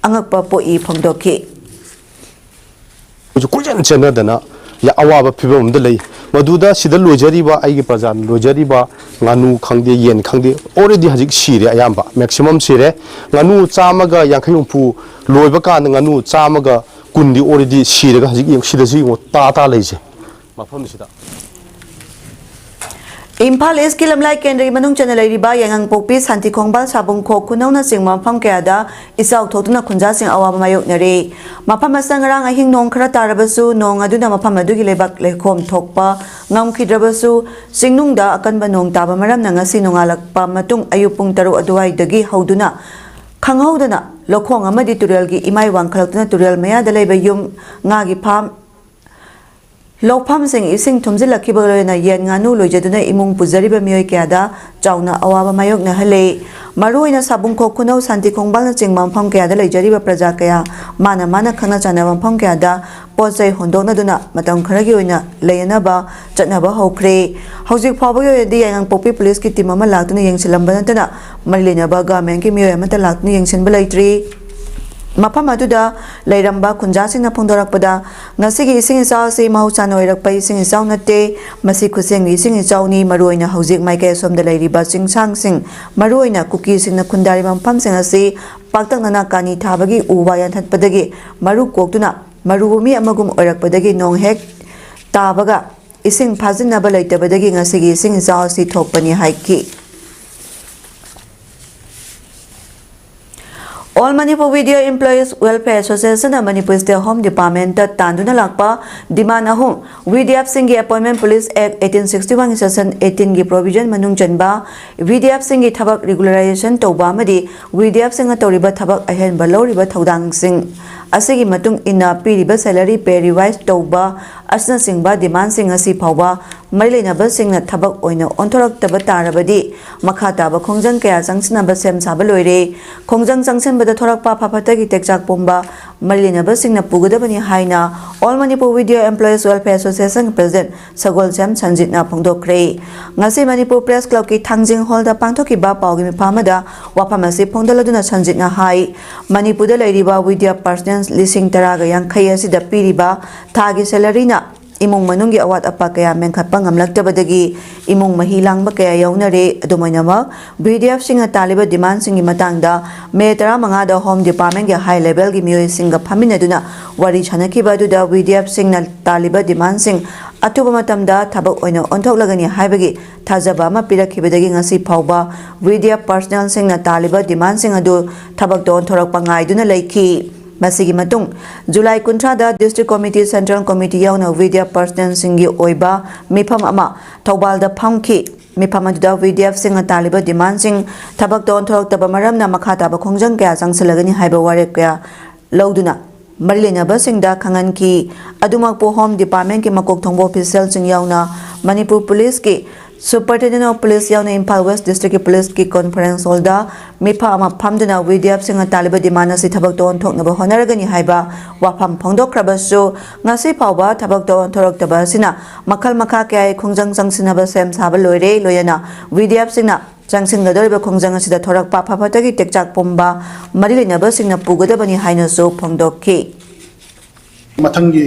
ꯑꯉꯛꯄ ꯄꯣꯛꯏ ꯐꯣꯡꯗꯣꯛꯈꯤ꯫ ꯑꯩꯈꯣꯏꯁꯨ ꯀꯣꯏꯆꯦꯟ ꯆꯦꯟꯅꯗꯅ ꯌꯥ-, ꯑꯋꯥꯕ ꯐꯤꯕꯝ ꯑꯃꯗ ꯂꯩ꯫ ꯃꯗꯨꯗ ꯁꯤꯗ ꯂꯣꯏꯖꯔꯤꯕ ꯑꯩꯒꯤ ꯄ꯭ꯔꯖꯥꯅ ꯂꯣꯏꯖꯔꯤꯕ ꯉꯥꯅꯨ ꯈꯪꯗꯦ, ꯌꯦꯟ ꯈꯪꯗꯦ, already ꯍꯧꯖꯤꯛ ꯁꯤꯔꯦ ꯑꯌꯥꯝꯕ, maximum ꯁꯤꯔꯦ꯫ ꯉꯥꯅꯨ ꯆꯥꯝꯃꯒ ꯌꯥꯡꯈꯩ ꯍꯨꯝꯐꯨ ꯂꯣꯏꯕ ꯀꯥꯟꯗ ꯉꯥꯅꯨ ꯆꯥꯝꯃꯒ ꯀꯨꯟꯗꯤ already ꯁꯤꯔꯒ ꯍꯧꯖꯤꯛ ꯌꯦꯡꯉꯨ, ꯁꯤꯗꯁꯨ ꯌꯦꯡꯉꯨ, ꯇꯥ ꯇꯥ ꯂꯩꯁꯦ ꯃꯐꯝꯁꯤꯗ꯫ ꯏꯝꯐꯥꯜ ꯏꯁꯀꯤ ꯂꯝꯂꯥꯏ ꯀꯦꯟꯗ꯭ꯔꯒꯤ ꯃꯅꯨꯡ ꯆꯟꯅ ꯂꯩꯔꯤꯕ ꯌꯥꯏꯉꯪꯄꯣꯛꯄꯤ, ꯁꯥꯟꯇꯤ ꯈꯣꯡꯕꯥꯜ, ꯁꯥꯕꯨꯡꯈꯣꯛ ꯈꯨꯅꯧꯅꯆꯤꯡꯕ ꯃꯐꯝ ꯀꯌꯥꯗ ꯏꯆꯥꯎ ꯊꯣꯛꯇꯨꯅ ꯈꯨꯟꯖꯥꯁꯤꯡ ꯑꯋꯥꯕ ꯃꯥꯌꯣꯛꯅꯔꯦ꯫ ꯃꯐꯝ ꯑꯁꯤꯗ ꯉꯔꯥꯡ ꯑꯍꯤꯡ ꯅꯣꯡ ꯈꯔ ꯇꯥꯔꯕꯁꯨ, ꯅꯣꯡ ꯑꯗꯨꯅ ꯃꯐꯝ ꯑꯗꯨꯒꯤ ꯂꯩꯕꯥꯛ ꯂꯩꯈꯣꯝ ꯊꯣꯛꯄ ꯉꯝꯈꯤꯗ꯭ꯔꯕꯁꯨ, ꯆꯤꯡꯅꯨꯡꯗ ꯑꯀꯟꯕ ꯅꯣꯡ ꯇꯥꯕ ꯃꯔꯝꯅ ꯉꯁꯤ ꯅꯣꯡꯉꯥꯜꯂꯛꯄ ꯃꯇꯨꯡ ꯑꯌꯨꯛ ꯄꯨꯡ ꯇꯔꯨꯛ ꯑꯗꯨꯋꯥꯏꯗꯒꯤ ꯍꯧꯗꯨꯅ ꯈꯪꯍꯧꯗꯅ ꯂꯧꯈꯣꯡ ꯑꯃꯗꯤ ꯇꯨꯔꯦꯜꯒꯤ ꯏꯃꯥꯏ ꯋꯥꯡꯈꯠꯂꯛꯇꯨꯅ ꯇꯨꯔꯦꯜ ꯃꯌꯥꯗ ꯂꯩꯕ ꯌꯨꯝ, ꯉꯥꯒꯤ ꯐꯥꯝ, ꯂꯧꯐꯝꯁꯤꯡ ꯏꯁꯤꯡ ꯊꯨꯝꯖꯤꯜꯂꯛꯈꯤꯕꯒ ꯂꯣꯏꯅꯅ ꯌꯦꯟ ꯉꯥꯅꯨ ꯂꯣꯏꯖꯗꯨꯅ ꯏꯃꯨꯡ ꯄꯨꯖꯔꯤꯕ ꯃꯤꯑꯣꯏ ꯀꯌꯥꯗ ꯆꯥꯎꯅ ꯑꯋꯥꯕ ꯃꯥꯌꯣꯛꯅꯍꯜꯂꯦ꯫ ꯃꯔꯨꯑꯣꯏꯅ ꯁꯥꯕꯨꯡꯈꯣꯛ ꯈꯨꯅꯧ ꯁꯥꯟꯇꯤ ꯈꯣꯡꯕꯥꯜꯅꯆꯤꯡꯕ ꯃꯐꯝ ꯀꯌꯥꯗ ꯂꯩꯖꯔꯤꯕ ꯄ꯭ꯔꯖꯥ ꯀꯌꯥ ꯃꯥꯅ ꯃꯥꯅ ꯈꯪꯅ ꯆꯥꯟꯅꯕ ꯃꯐꯝ ꯀꯌꯥꯗ ꯄꯣꯠ ꯆꯩ ꯍꯣꯟꯗꯣꯛꯅꯗꯨꯅ ꯃꯇꯝ ꯈꯔꯒꯤ ꯑꯣꯏꯅ ꯂꯩꯅꯅꯕ ꯆꯠꯅꯕ ꯍꯧꯈ꯭ꯔꯦ꯫ ꯍꯧꯖꯤꯛ ꯐꯥꯎꯕꯒꯤ ꯑꯣꯏꯅꯗꯤ ꯌꯥꯏꯉꯪꯄꯣꯛꯄꯤ ꯄꯨꯂꯤꯁꯀꯤ ꯇꯤꯝ ꯑꯃ ꯂꯥꯛꯇꯨꯅ ꯌꯦꯡꯁꯤꯜꯂꯝꯕ ꯅꯠꯇꯅ ꯃꯔꯤ ꯂꯩꯅꯕ ꯒꯚꯔꯟꯃꯦꯟꯠꯀꯤ ꯃꯤꯑꯣꯏ ꯑꯃꯠꯇ ꯂꯥꯛꯇꯨꯅ ꯌꯦꯡꯁꯤꯟꯕ ꯂꯩꯇ꯭ꯔꯤ꯫ ꯃꯐꯝ ꯑꯗꯨꯗ ꯂꯩꯔꯝꯕ ꯈꯨꯟꯖꯥꯁꯤꯡꯅ ꯐꯣꯡꯗꯣꯔꯛꯄꯗ, ꯉꯁꯤꯒꯤ ꯏꯁꯤꯡ ꯏꯆꯥꯎ ꯑꯁꯤ ꯃꯍꯧꯁꯥꯅ ꯑꯣꯏꯔꯛꯄ ꯏꯁꯤꯡ ꯏꯆꯥꯎ ꯅꯠꯇꯦ, ꯃꯁꯤ ꯈꯨꯠꯁꯦꯝꯒꯤ ꯏꯁꯤꯡ ꯏꯆꯥꯎꯅꯤ꯫ ꯃꯔꯨꯑꯣꯏꯅ ꯍꯧꯖꯤꯛ ꯃꯥꯏꯀꯩ ꯑꯁꯣꯝꯗ ꯂꯩꯔꯤꯕ ꯆꯤꯡꯁꯥꯡꯁꯤꯡ, ꯃꯔꯨꯑꯣꯏꯅ ꯀꯨꯀꯤꯁꯤꯡꯅ ꯈꯨꯟꯗꯥꯔꯤꯕ ꯃꯐꯝꯁꯤꯡ ꯑꯁꯤ ꯄꯥꯛꯇꯛꯅꯅ ꯀꯥꯅꯤ ꯊꯥꯕꯒꯤ ꯎ ꯋꯥ ꯌꯥꯟꯊꯠꯄꯗꯒꯤ ꯃꯔꯨ ꯀꯣꯛꯇꯨꯅ ꯃꯔꯨꯚꯨꯃꯤ ꯑꯃꯒꯨꯝ ꯑꯣꯏꯔꯛꯄꯗꯒꯤ ꯅꯣꯡ ꯍꯦꯛ ꯇꯥꯕꯒ ꯏꯁꯤꯡ ꯐꯥꯖꯤꯟꯅꯕ ꯂꯩꯇꯕꯗꯒꯤ ꯉꯁꯤꯒꯤ ꯏꯁꯤꯡ ꯏꯆꯥꯎ ꯑꯁꯤ ꯊꯣꯛꯄꯅꯤ ꯍꯥꯏꯈꯤ꯫ All Manipur Video Employees Welfare Association ꯅ ꯃꯅꯤꯄꯨꯔ State Home Department ꯇ ꯇꯥꯟꯗꯨꯅ ꯂꯥꯛꯄ demand ꯑꯍꯨꯝ, ꯚꯤ ꯗꯤ ꯑꯦꯐ ꯁꯤꯡꯒꯤ Appointment Police Act eighteen sixty one ꯒꯤ section eighteen ꯒꯤ provision ꯃꯅꯨꯡ ꯆꯟꯕ ꯚꯤ ꯗꯤ ꯑꯦꯐ ꯁꯤꯡꯒꯤ ꯊꯕꯛ regularization ꯇꯧꯕ ꯑꯃꯗꯤ ꯚꯤ ꯗꯤ ꯑꯦꯐ ꯁꯤꯡꯅ ꯇꯧꯔꯤꯕ ꯊꯕꯛ ꯑꯍꯦꯟꯕ ꯂꯧꯔꯤꯕ ꯊꯧꯗꯥꯡꯁꯤꯡ ꯑꯁꯤꯒꯤ ꯃꯇꯨꯡ ꯏꯟꯅ ꯄꯤꯔꯤꯕ salary pay revise ꯇꯧꯕ ꯑꯁꯤꯅꯆꯤꯡꯕ demand ꯁꯤꯡ ꯑꯁꯤ ꯐꯥꯎꯕ ꯃꯔꯤ ꯂꯩꯅꯕꯁꯤꯡꯅ ꯊꯕꯛ ꯑꯣꯏꯅ ꯑꯣꯟꯊꯣꯔꯛꯇꯕ ꯇꯥꯔꯕꯗꯤ, ꯃꯈꯥ ꯇꯥꯕ ꯈꯣꯡꯖꯪ ꯀꯌꯥ ꯆꯪꯁꯤꯟꯅꯕ ꯁꯦꯝ ꯁꯥꯕ ꯂꯣꯏꯔꯦ꯫ ꯈꯣꯡꯖꯪ ꯆꯪꯁꯤꯟꯕꯗ ꯊꯣꯔꯛꯄ ꯑꯐ ꯐꯠꯇꯒꯤ ꯇꯦꯛꯆꯥꯛ ꯄꯨꯝꯕ ꯃꯔꯤ ꯂꯩꯅꯕꯁꯤꯡꯅ ꯄꯨꯒꯗꯕꯅꯤ ꯍꯥꯏꯅ All Manipur Video Employees Welfare Association President ꯁꯒꯣꯜꯁꯦꯝ ꯁꯟꯖꯤꯠꯅ ꯐꯣꯡꯗꯣꯛꯈ꯭ꯔꯦ꯫ ꯉꯁꯤ ꯃꯅꯤꯄꯨꯔ Press Club ꯀꯤ ꯊꯥꯡꯖꯤꯡ ꯍꯣꯜꯗ ꯄꯥꯡꯊꯣꯛꯈꯤꯕ ꯄꯥꯎꯒꯤ ꯃꯤꯐꯝ ꯑꯃꯗ ꯋꯥꯐꯝ ꯑꯁꯤ ꯐꯣꯡꯗꯣꯛꯂꯗꯨꯅ ꯁꯟꯖꯤꯠꯅ ꯍꯥꯏ, ꯃꯅꯤꯄꯨꯔꯗ ꯂꯩꯔꯤꯕ video personnel ꯂꯤꯁꯤꯡ ꯇꯔꯥꯒ ꯌꯥꯡꯈꯩ ꯑꯁꯤꯗ ꯄꯤꯔꯤꯕ ꯊꯥꯒꯤ salary ꯅ ꯏꯃꯨꯡ ꯃꯅꯨꯡꯒꯤ ꯑꯋꯥꯠ ꯑꯄꯥ ꯀꯌꯥ ꯃꯦꯟꯈꯠꯄ ꯉꯝꯂꯛꯇꯕꯗꯒꯤ ꯏꯃꯨꯡ ꯃꯍꯤ ꯂꯥꯡꯕ ꯀꯌꯥ ꯌꯥꯎꯅꯔꯦ꯫ ꯑꯗꯨꯝ ꯑꯣꯏꯅꯃꯛ, ꯚꯤꯗꯤꯑꯦꯐꯁꯤꯡꯅ ꯇꯥꯜꯂꯤꯕ ꯗꯤꯃꯥꯟꯁꯤꯡꯒꯤ ꯃꯇꯥꯡꯗ ꯃꯦ ꯇꯔꯥꯃꯉꯥꯗ ꯍꯣꯝ ꯗꯤꯄꯥꯔꯠꯃꯦꯟꯒꯤ ꯍꯥꯏ ꯂꯦꯚꯦꯜꯒꯤ ꯃꯤꯑꯣꯏꯁꯤꯡꯒ ꯐꯝꯃꯤꯟꯅꯗꯨꯅ ꯋꯥꯔꯤ ꯁꯥꯟꯅꯈꯤꯕ ꯑꯗꯨꯗ ꯚꯤꯗꯤꯑꯦꯐꯁꯤꯡꯅ ꯇꯥꯜꯂꯤꯕ ꯗꯤꯃꯥꯟꯁꯤꯡ ꯑꯊꯨꯕ ꯃꯇꯝꯗ ꯊꯕꯛ ꯑꯣꯏꯅ ꯑꯣꯟꯊꯣꯛꯂꯒꯅꯤ ꯍꯥꯏꯕꯒꯤ ꯊꯥꯖꯕ ꯑꯃ ꯄꯤꯔꯛꯈꯤꯕꯗꯒꯤ ꯉꯁꯤ ꯐꯥꯎꯕ ꯚꯤꯗꯤꯑꯦꯐ ꯄꯔꯁꯅꯦꯜꯁꯤꯡꯅ ꯇꯥꯜꯂꯤꯕ ꯗꯤꯃꯥꯟꯁꯤꯡ ꯑꯗꯨ ꯊꯕꯛꯇ ꯑꯣꯟꯊꯣꯔꯛꯄ ꯉꯥꯏꯗꯨꯅ ꯂꯩꯈꯤ꯫ ꯃꯁꯤꯒꯤ ꯃꯇꯨꯡ, ꯖꯨꯂꯥꯏ ꯀꯨꯟꯊ꯭ꯔꯥꯗ ꯗꯤꯁꯇ꯭ꯔꯤꯛ ꯀꯣꯃꯤꯇꯤ, ꯁꯦꯟꯇ꯭ꯔꯦꯜ ꯀꯣꯃꯤꯇꯤ ꯌꯥꯎꯅ ꯚꯤꯗꯤꯑꯦꯐ ꯄꯔꯁꯅꯦꯜꯁꯤꯡꯒꯤ ꯑꯣꯏꯕ ꯃꯤꯐꯝ ꯑꯃ ꯊꯧꯕꯥꯜꯗ ꯐꯝꯈꯤ꯫ ꯃꯤꯐꯝ ꯑꯗꯨꯗ ꯚꯤꯗꯤꯑꯦꯐꯁꯤꯡꯅ ꯇꯥꯜꯂꯤꯕ ꯗꯤꯃꯥꯟꯁꯤꯡ ꯊꯕꯛꯇ ꯑꯣꯟꯊꯣꯔꯛꯇꯕ ꯃꯔꯝꯅ ꯃꯈꯥ ꯇꯥꯕ ꯈꯣꯡꯖꯪ ꯀꯌꯥ ꯆꯪꯁꯤꯜꯂꯒꯅꯤ ꯍꯥꯏꯕ ꯋꯥꯔꯦꯞ ꯀꯌꯥ ꯂꯧꯗꯨꯅ ꯃꯔꯤ ꯂꯩꯅꯕꯁꯤꯡꯗ ꯈꯪꯍꯟꯈꯤ꯫ ꯑꯗꯨꯃꯛꯄꯨ, ꯍꯣꯝ ꯗꯤꯄꯥꯔꯠꯃꯦꯟꯒꯤ ꯃꯀꯣꯛ ꯊꯣꯡꯕ ꯑꯣꯐꯤꯁꯤꯌꯦꯜꯁꯤꯡ ꯌꯥꯎꯅ ꯃꯅꯤꯄꯨꯔ ꯄꯨꯂꯤꯁꯀꯤ ꯁꯨꯄꯔꯤꯟꯇꯦꯟꯗꯦꯟ ꯑꯣꯐ ꯄꯨꯂꯤꯁ ꯌꯥꯎꯅ ꯏꯝꯐꯥꯜ ꯋꯦꯁ ꯗꯤꯁꯇ꯭ꯔꯤꯛꯀꯤ ꯄꯨꯂꯤꯁꯀꯤ ꯀꯣꯟꯐꯔꯦꯟꯁ ꯍꯣꯜꯗ ꯃꯤꯐꯝ ꯑꯃ ꯐꯝꯗꯨꯅ ꯚꯤꯗꯤꯑꯦꯐꯁꯤꯡꯅ ꯇꯥꯜꯂꯤꯕ ꯗꯤꯃꯥꯟ ꯑꯁꯤ ꯊꯕꯛꯇ ꯑꯣꯟꯊꯣꯛꯅꯕ ꯍꯣꯠꯅꯔꯒꯅꯤ ꯍꯥꯏꯕ ꯋꯥꯐꯝ ꯐꯣꯡꯗꯣꯛꯈ꯭ꯔꯕꯁꯨ, ꯉꯁꯤ ꯐꯥꯎꯕ ꯊꯕꯛꯇ ꯑꯣꯟꯊꯣꯔꯛꯇꯕ ꯑꯁꯤꯅ ꯃꯈꯜ ꯃꯈꯥ ꯀꯌꯥꯒꯤ ꯈꯣꯡꯖꯪ ꯆꯪꯁꯤꯟꯅꯕ ꯁꯦꯝ ꯁꯥꯕ ꯂꯣꯏꯔꯦ꯫ ꯂꯣꯏꯅꯅ ꯚꯤꯗꯤꯑꯦꯐꯁꯤꯡꯅ ꯆꯪꯁꯤꯟꯒꯗꯧꯔꯤꯕ ꯈꯣꯡꯖꯪ ꯑꯁꯤꯗ ꯊꯣꯔꯛꯄ ꯑꯐ ꯐꯠꯇꯒꯤ ꯇꯦꯛꯆꯥꯛ ꯄꯨꯝꯕ ꯃꯔꯤ ꯂꯩꯅꯕꯁꯤꯡꯅ ꯄꯨꯒꯗꯕꯅꯤ ꯍꯥꯏꯅꯁꯨ ꯐꯣꯡꯗꯣꯛꯈꯤ꯫ ꯃꯊꯪꯒꯤ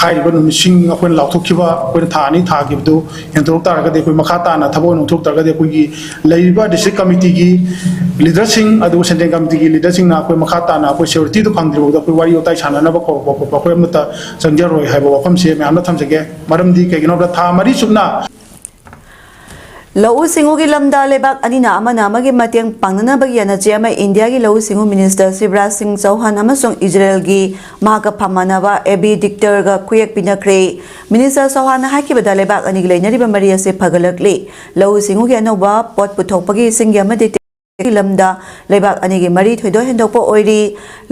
ꯍꯥꯏꯔꯤꯕ ꯅꯨꯃꯤꯠꯁꯤꯡ ꯑꯩꯈꯣꯏꯅ ꯂꯥꯎꯊꯣꯛꯈꯤꯕ, ꯑꯩꯈꯣꯏꯅ ꯊꯥ ꯑꯅꯤ ꯊꯥꯈꯤꯕꯗꯨ ꯍꯦꯟꯗꯣꯔꯛ ꯇꯥꯔꯒꯗꯤ, ꯑꯩꯈꯣꯏ ꯃꯈꯥ ꯇꯥꯅ ꯊꯕꯛ ꯑꯣꯏꯅ ꯑꯣꯟꯊꯣꯛ ꯇꯥꯔꯒꯗꯤ, ꯑꯩꯈꯣꯏꯒꯤ ꯂꯩꯔꯤꯕ ꯗꯤꯁꯇ꯭ꯔꯤꯛ ꯀꯃꯤꯇꯤꯒꯤ ꯂꯤꯗꯔꯁꯤꯡ ꯑꯗꯨꯒ ꯁꯦꯟꯇ꯭ꯔꯦꯜ ꯀꯃꯤꯇꯤꯒꯤ ꯂꯤꯗꯔꯁꯤꯡꯅ ꯑꯩꯈꯣꯏ ꯃꯈꯥ ꯇꯥꯅ ꯑꯩꯈꯣꯏ ꯁꯦꯀ꯭ꯌꯨꯔꯤꯇꯤꯗꯨ ꯐꯪꯗ꯭ꯔꯤꯐꯥꯎꯗ ꯑꯩꯈꯣꯏ ꯋꯥꯔꯤ ꯋꯥꯇꯥꯏ ꯁꯥꯟꯅꯅꯕ ꯀꯧꯕ ꯈꯣꯠꯄ ꯑꯩꯈꯣꯏ ꯑꯃꯠꯇ ꯆꯪꯖꯔꯣꯏ ꯍꯥꯏꯕ ꯋꯥꯐꯝꯁꯦ ꯃꯌꯥꯝꯗ ꯊꯝꯖꯒꯦ꯫ ꯃꯔꯝꯗꯤ ꯀꯩꯒꯤꯅꯣ ꯍꯥꯏꯕꯗ ꯊꯥ ꯃꯔꯤ ꯆꯨꯞꯅ ꯂꯧꯎ ꯁꯤꯡꯎꯒꯤ ꯂꯝꯗ ꯂꯩꯕꯥꯛ ꯑꯅꯤꯅ ꯑꯃꯅ ꯑꯃꯒꯤ ꯃꯇꯦꯡ ꯄꯥꯡꯅꯅꯕꯒꯤ ꯌꯥꯅꯆꯦ ꯑꯃ ꯏꯟꯗꯤꯌꯥꯒꯤ ꯂꯧꯎ ꯁꯤꯡꯎ ꯃꯤꯅꯤꯁꯇꯔ ꯁꯤꯕꯔꯥꯖ ꯁꯤꯡ ꯆꯧꯍꯥꯟ ꯑꯃꯁꯨꯡ ꯏꯖꯔꯦꯜꯒꯤ ꯃꯍꯥꯛꯀ ꯐꯝꯃꯥꯟꯅꯕ ꯑꯦꯕꯤ ꯗꯤꯛꯇꯔꯒ ꯈꯨꯌꯦꯛ ꯄꯤꯅꯈ꯭ꯔꯦ꯫ ꯃꯤꯅꯤꯁꯇꯔ ꯆꯧꯍꯥꯟꯅ ꯍꯥꯏꯈꯤꯕꯗ, ꯂꯩꯕꯥꯛ ꯑꯅꯤꯒꯤ ꯂꯩꯅꯔꯤꯕ ꯃꯔꯤ ꯑꯁꯤ ꯐꯒꯠꯂꯛꯂꯤ꯫ ꯂꯧꯎ ꯁꯤꯡꯎꯒꯤ ꯑꯅꯧꯕ ꯄꯣꯠ ꯄꯨꯊꯣꯛꯄꯒꯤ ꯏꯁꯤꯡꯒꯤ ꯑꯃꯗꯤ ꯇꯦꯛꯅꯣꯂꯣꯖꯤꯒꯤ ꯂꯝꯗ ꯂꯩꯕꯥꯛ ꯑꯅꯤꯒꯤ ꯃꯔꯤ ꯊꯣꯏꯗꯣꯛ ꯍꯦꯟꯗꯣꯛꯄ ꯑꯣꯏꯔꯤ꯫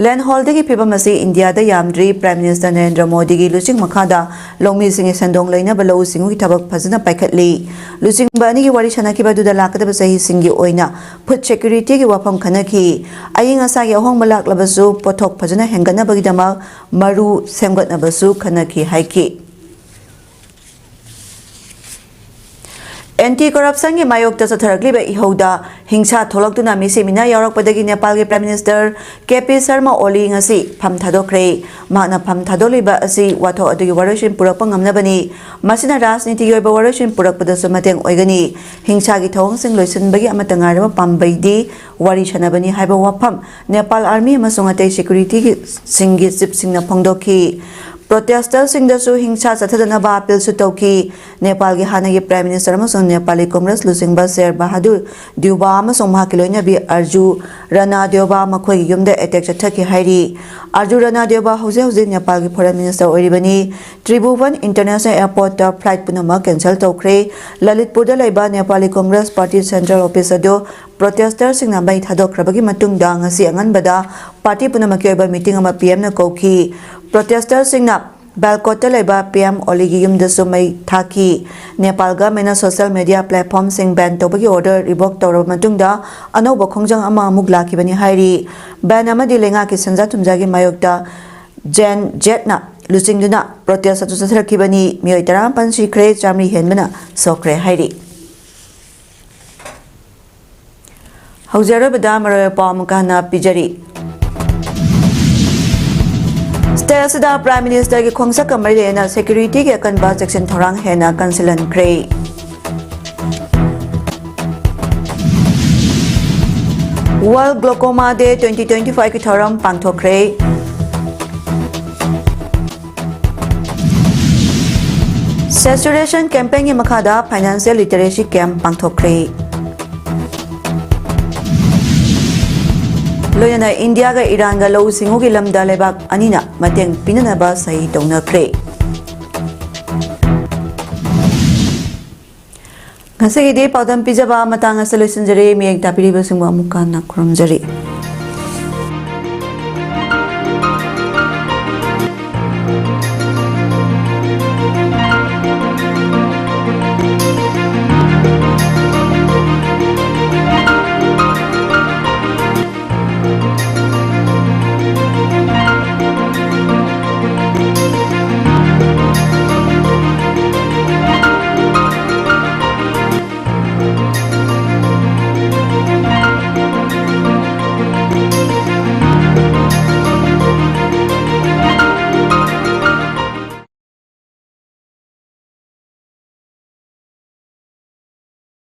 ꯂꯦꯟ ꯍꯣꯜꯗꯤꯡꯒꯤ ꯐꯤꯕꯝ ꯑꯁꯤ ꯏꯟꯗꯤꯌꯥꯗ ꯌꯥꯝꯗ꯭ꯔꯤ꯫ ꯄ꯭ꯔꯥꯏꯝ ꯃꯤꯅꯤꯁꯇꯔ ꯅꯔꯦꯟꯗ꯭ꯔ ꯃꯣꯗꯤꯒꯤ ꯂꯨꯆꯤꯡ ꯃꯈꯥꯗ ꯂꯧꯃꯤꯁꯤꯡꯒꯤ ꯁꯦꯟꯗꯣꯡ ꯂꯩꯅꯕ ꯂꯧꯎ ꯁꯤꯡꯎꯒꯤ ꯊꯕꯛ ꯐꯖꯅ ꯄꯥꯏꯈꯠꯂꯤ꯫ ꯂꯨꯆꯤꯡꯕ ꯑꯅꯤꯒꯤ ꯋꯥꯔꯤ ꯁꯥꯟꯅꯈꯤꯕ ꯑꯗꯨꯗ ꯂꯥꯛꯀꯗꯕ ꯆꯍꯤꯁꯤꯡꯒꯤ ꯑꯣꯏꯅ ꯐꯨꯗ ꯁꯦꯀ꯭ꯌꯨꯔꯤꯇꯤꯒꯤ ꯋꯥꯐꯝ ꯈꯟꯅꯈꯤ꯫ ꯑꯏꯪ ꯑꯁꯥꯒꯤ ꯑꯍꯣꯡꯕ ꯂꯥꯛꯂꯕꯁꯨ ꯄꯣꯠꯊꯣꯛ ꯐꯖꯅ ꯍꯦꯟꯒꯠꯅꯕꯒꯤꯗꯃꯛ ꯃꯔꯨ ꯁꯦꯝꯒꯠꯅꯕꯁꯨ ꯈꯟꯅꯈꯤ ꯍꯥꯏꯈꯤ꯫ ꯑꯦꯟꯇꯤ ꯀꯔꯞꯁꯟꯒꯤ ꯃꯥꯌꯣꯛꯇ ꯆꯠꯊꯔꯛꯂꯤꯕ ꯏꯍꯧꯗ ꯍꯤꯡꯁꯥ ꯊꯣꯛꯂꯛꯇꯨꯅ ꯃꯤꯁꯤ ꯃꯤꯅꯥ ꯌꯥꯎꯔꯛꯄꯗꯒꯤ ꯅꯦꯄꯥꯜꯒꯤ Prime Minister K P Sharma ꯑꯣꯂꯤ ꯉꯁꯤ ꯐꯝ ꯊꯥꯗꯣꯛꯈ꯭ꯔꯦ꯫ ꯃꯍꯥꯛꯅ ꯐꯝ ꯊꯥꯗꯣꯛꯂꯤꯕ ꯑꯁꯤ ꯋꯥꯊꯣꯛ ꯑꯗꯨꯒꯤ ꯋꯥꯔꯣꯏꯁꯤꯟ ꯄꯨꯔꯛꯄ ꯉꯝꯅꯕꯅꯤ꯫ ꯃꯁꯤꯅ ꯔꯥꯖꯅꯤꯇꯤꯒꯤ ꯑꯣꯏꯕ ꯋꯥꯔꯣꯏꯁꯤꯟ ꯄꯨꯔꯛꯄꯗꯁꯨ ꯃꯇꯦꯡ ꯑꯣꯏꯒꯅꯤ꯫ ꯍꯤꯡꯁꯥꯒꯤ ꯊꯧꯑꯣꯡꯁꯤꯡ ꯂꯣꯏꯁꯤꯟꯕꯒꯤ ꯑꯃꯠꯇ ꯉꯥꯏꯔꯕ ꯄꯥꯝꯕꯩꯗꯤ ꯋꯥꯔꯤ ꯁꯥꯟꯅꯕꯅꯤ ꯍꯥꯏꯕ ꯋꯥꯐꯝ ꯅꯦꯄꯥꯜ ꯑꯥꯔꯃꯤ ꯑꯃꯁꯨꯡ ꯑꯇꯩ ꯁꯦꯀ꯭ꯌꯨꯔꯤꯇꯤꯒꯤ ꯁꯤꯡꯒꯤ ꯆꯤꯞꯁꯤꯡꯅ ꯐꯣꯡꯗꯣꯛꯈꯤ꯫ ꯄ꯭ꯔꯣꯇꯦꯁꯇꯔꯁꯤꯡꯗꯁꯨ ꯍꯤꯡꯁꯥ ꯆꯠꯊꯗꯅꯕ ꯑꯄꯤꯜꯁꯨ ꯇꯧꯈꯤ꯫ ꯅꯦꯄꯥꯜꯒꯤ ꯍꯥꯟꯅꯒꯤ Prime Minister ꯑꯃꯁꯨꯡ ꯅꯦꯄꯥꯂꯤ ꯀꯣꯡꯒ꯭ꯔꯦꯁ ꯂꯨꯆꯤꯡꯕ ꯁꯦꯔ ꯕꯍꯥꯗꯨꯔ ꯗ꯭ꯌꯨꯕꯥ ꯑꯃꯁꯨꯡ ꯃꯍꯥꯛꯀꯤ ꯂꯣꯏꯅꯕꯤ ꯑꯔꯖꯨ ꯔꯅꯥ ꯗ꯭ꯌꯨꯕꯥ ꯃꯈꯣꯏꯒꯤ ꯌꯨꯝꯗ ꯑꯦꯇꯦꯛ ꯆꯠꯊꯈꯤ ꯍꯥꯏꯔꯤ꯫ ꯑꯔꯖꯨ ꯔꯅꯥ ꯗ꯭ꯌꯨꯕꯥ ꯍꯧꯖꯤꯛ ꯍꯧꯖꯤꯛ ꯅꯦꯄꯥꯜꯒꯤ Foreign Minister ꯑꯣꯏꯔꯤꯕꯅꯤ꯫ ꯇ꯭ꯔꯤꯚꯨꯕꯟ International Airportꯇ flight ꯄꯨꯝꯅꯃꯛ cancel ꯇꯧꯈ꯭ꯔꯦ꯫ ꯂꯂꯤꯠꯄꯨꯔꯗ ꯂꯩꯕ Nepali Congress party central office ꯑꯗꯨ ꯄ꯭ꯔꯣꯇꯦꯁꯇꯔꯁꯤꯡꯅ ꯃꯩ ꯊꯥꯗꯣꯛꯈ꯭ꯔꯕꯒꯤ ꯃꯇꯨꯡꯗ ꯉꯁꯤ ꯑꯉꯟꯕꯗ ꯄꯥꯔꯇꯤ ꯄꯨꯝꯅꯃꯛꯀꯤ ꯑꯣꯏꯕ ꯃꯤꯇꯤꯡ ꯑꯃ ꯄꯤ ꯑꯦꯝꯅ ꯀꯧꯈꯤ꯫ ꯄ꯭ꯔꯣꯇꯦꯁꯇꯔꯁꯤꯡꯅ ꯕꯦꯜꯀꯣꯠꯇ ꯂꯩꯕ ꯄꯤ ꯑꯦꯝ ꯑꯣꯂꯤꯒꯤ ꯌꯨꯝꯗꯁꯨ ꯃꯩ ꯊꯥꯈꯤ꯫ ꯅꯦꯄꯥꯜ ꯒꯚꯔꯟꯃꯦꯟꯠꯅ ꯁꯣꯁꯤꯌꯦꯜ ꯃꯤꯗꯤꯌꯥ ꯄ꯭ꯂꯦꯠꯐꯣꯔꯝꯁꯤꯡ ꯕꯦꯟ ꯇꯧꯕꯒꯤ ꯑꯣꯔꯗꯔ ꯔꯤꯚꯣꯛ ꯇꯧꯔꯕ ꯃꯇꯨꯡꯗ ꯑꯅꯧꯕ ꯈꯣꯡꯖꯪ ꯑꯃ ꯑꯃꯨꯛ ꯂꯥꯛꯈꯤꯕꯅꯤ ꯍꯥꯏꯔꯤ꯫ ꯕꯦꯟ ꯑꯃꯗꯤ ꯂꯩꯉꯥꯛꯀꯤ ꯁꯦꯟꯖꯥ ꯊꯨꯝꯖꯥꯒꯤ ꯃꯥꯌꯣꯛꯇ ꯖꯦꯟ ꯖꯦꯠꯅ ꯂꯨꯆꯤꯡꯗꯨꯅ ꯄ꯭ꯔꯣꯇꯦꯁ ꯑꯗꯨ ꯆꯠꯊꯔꯛꯈꯤꯕꯅꯤ꯫ ꯃꯤꯑꯣꯏ ꯇꯔꯥꯃꯥꯄꯟ ꯁꯤꯈ꯭ꯔꯦ, ꯆꯥꯃꯔꯤ ꯍꯦꯟꯕꯅ ꯁꯣꯛꯈ꯭ꯔꯦ ꯍꯥꯏꯔꯤ꯫ ꯍꯧꯖꯤꯛ ꯑꯔꯣꯏꯕꯗ ꯃꯔꯨꯑꯣꯏꯕ ꯄꯥꯎ ꯑꯃꯨꯛꯀ ꯍꯟꯅ ꯄꯤꯖꯔꯤ꯫ ꯁ꯭ꯇꯦꯠ ꯑꯁꯤꯗ Prime Ministerꯒꯤ ꯈꯣꯡꯆꯠꯀ ꯃꯔꯤ ꯂꯩꯅꯅ ꯁꯦꯀ꯭ꯌꯨꯔꯤꯇꯤꯒꯤ ꯑꯀꯟꯕ ꯆꯦꯛꯁꯤꯟ ꯊꯧꯔꯥꯡ ꯍꯦꯟꯅ ꯀꯟꯁꯤꯜꯍꯟꯈ꯭ꯔꯦ꯫ World Glaucoma Day twenty twenty fiveꯀꯤ ꯊꯧꯔꯝ ꯄꯥꯡꯊꯣꯛꯈ꯭ꯔꯦ꯫ Saturation campaignꯒꯤ ꯃꯈꯥꯗ financial literacy camp ꯄꯥꯡꯊꯣꯛꯈ꯭ꯔꯦ꯫ ꯂꯣꯏꯅꯅ ꯏꯟꯗꯤꯌꯥꯒ ꯏꯔꯥꯟꯒ ꯂꯧꯎ ꯁꯤꯡꯎꯒꯤ ꯂꯝꯗ ꯂꯩꯕꯥꯛ ꯑꯅꯤꯅ ꯃꯇꯦꯡ ꯄꯤꯅꯅꯕ ꯁꯍꯤ ꯇꯧꯅꯈ꯭ꯔꯦ꯫ ꯉꯁꯤꯒꯤꯗꯤ ꯄꯥꯎꯗꯝ ꯄꯤꯖꯕ ꯃꯇꯥꯡ ꯑꯁꯤꯗ ꯂꯣꯏꯁꯤꯟꯖꯔꯦ꯫ ꯃꯤꯌꯦꯡ ꯇꯥꯕꯤꯔꯤꯕꯁꯤꯡꯕꯨ ꯑꯃꯨꯛꯀ ꯍꯟꯅ ꯈꯨꯔꯨꯝꯖꯔꯤ꯫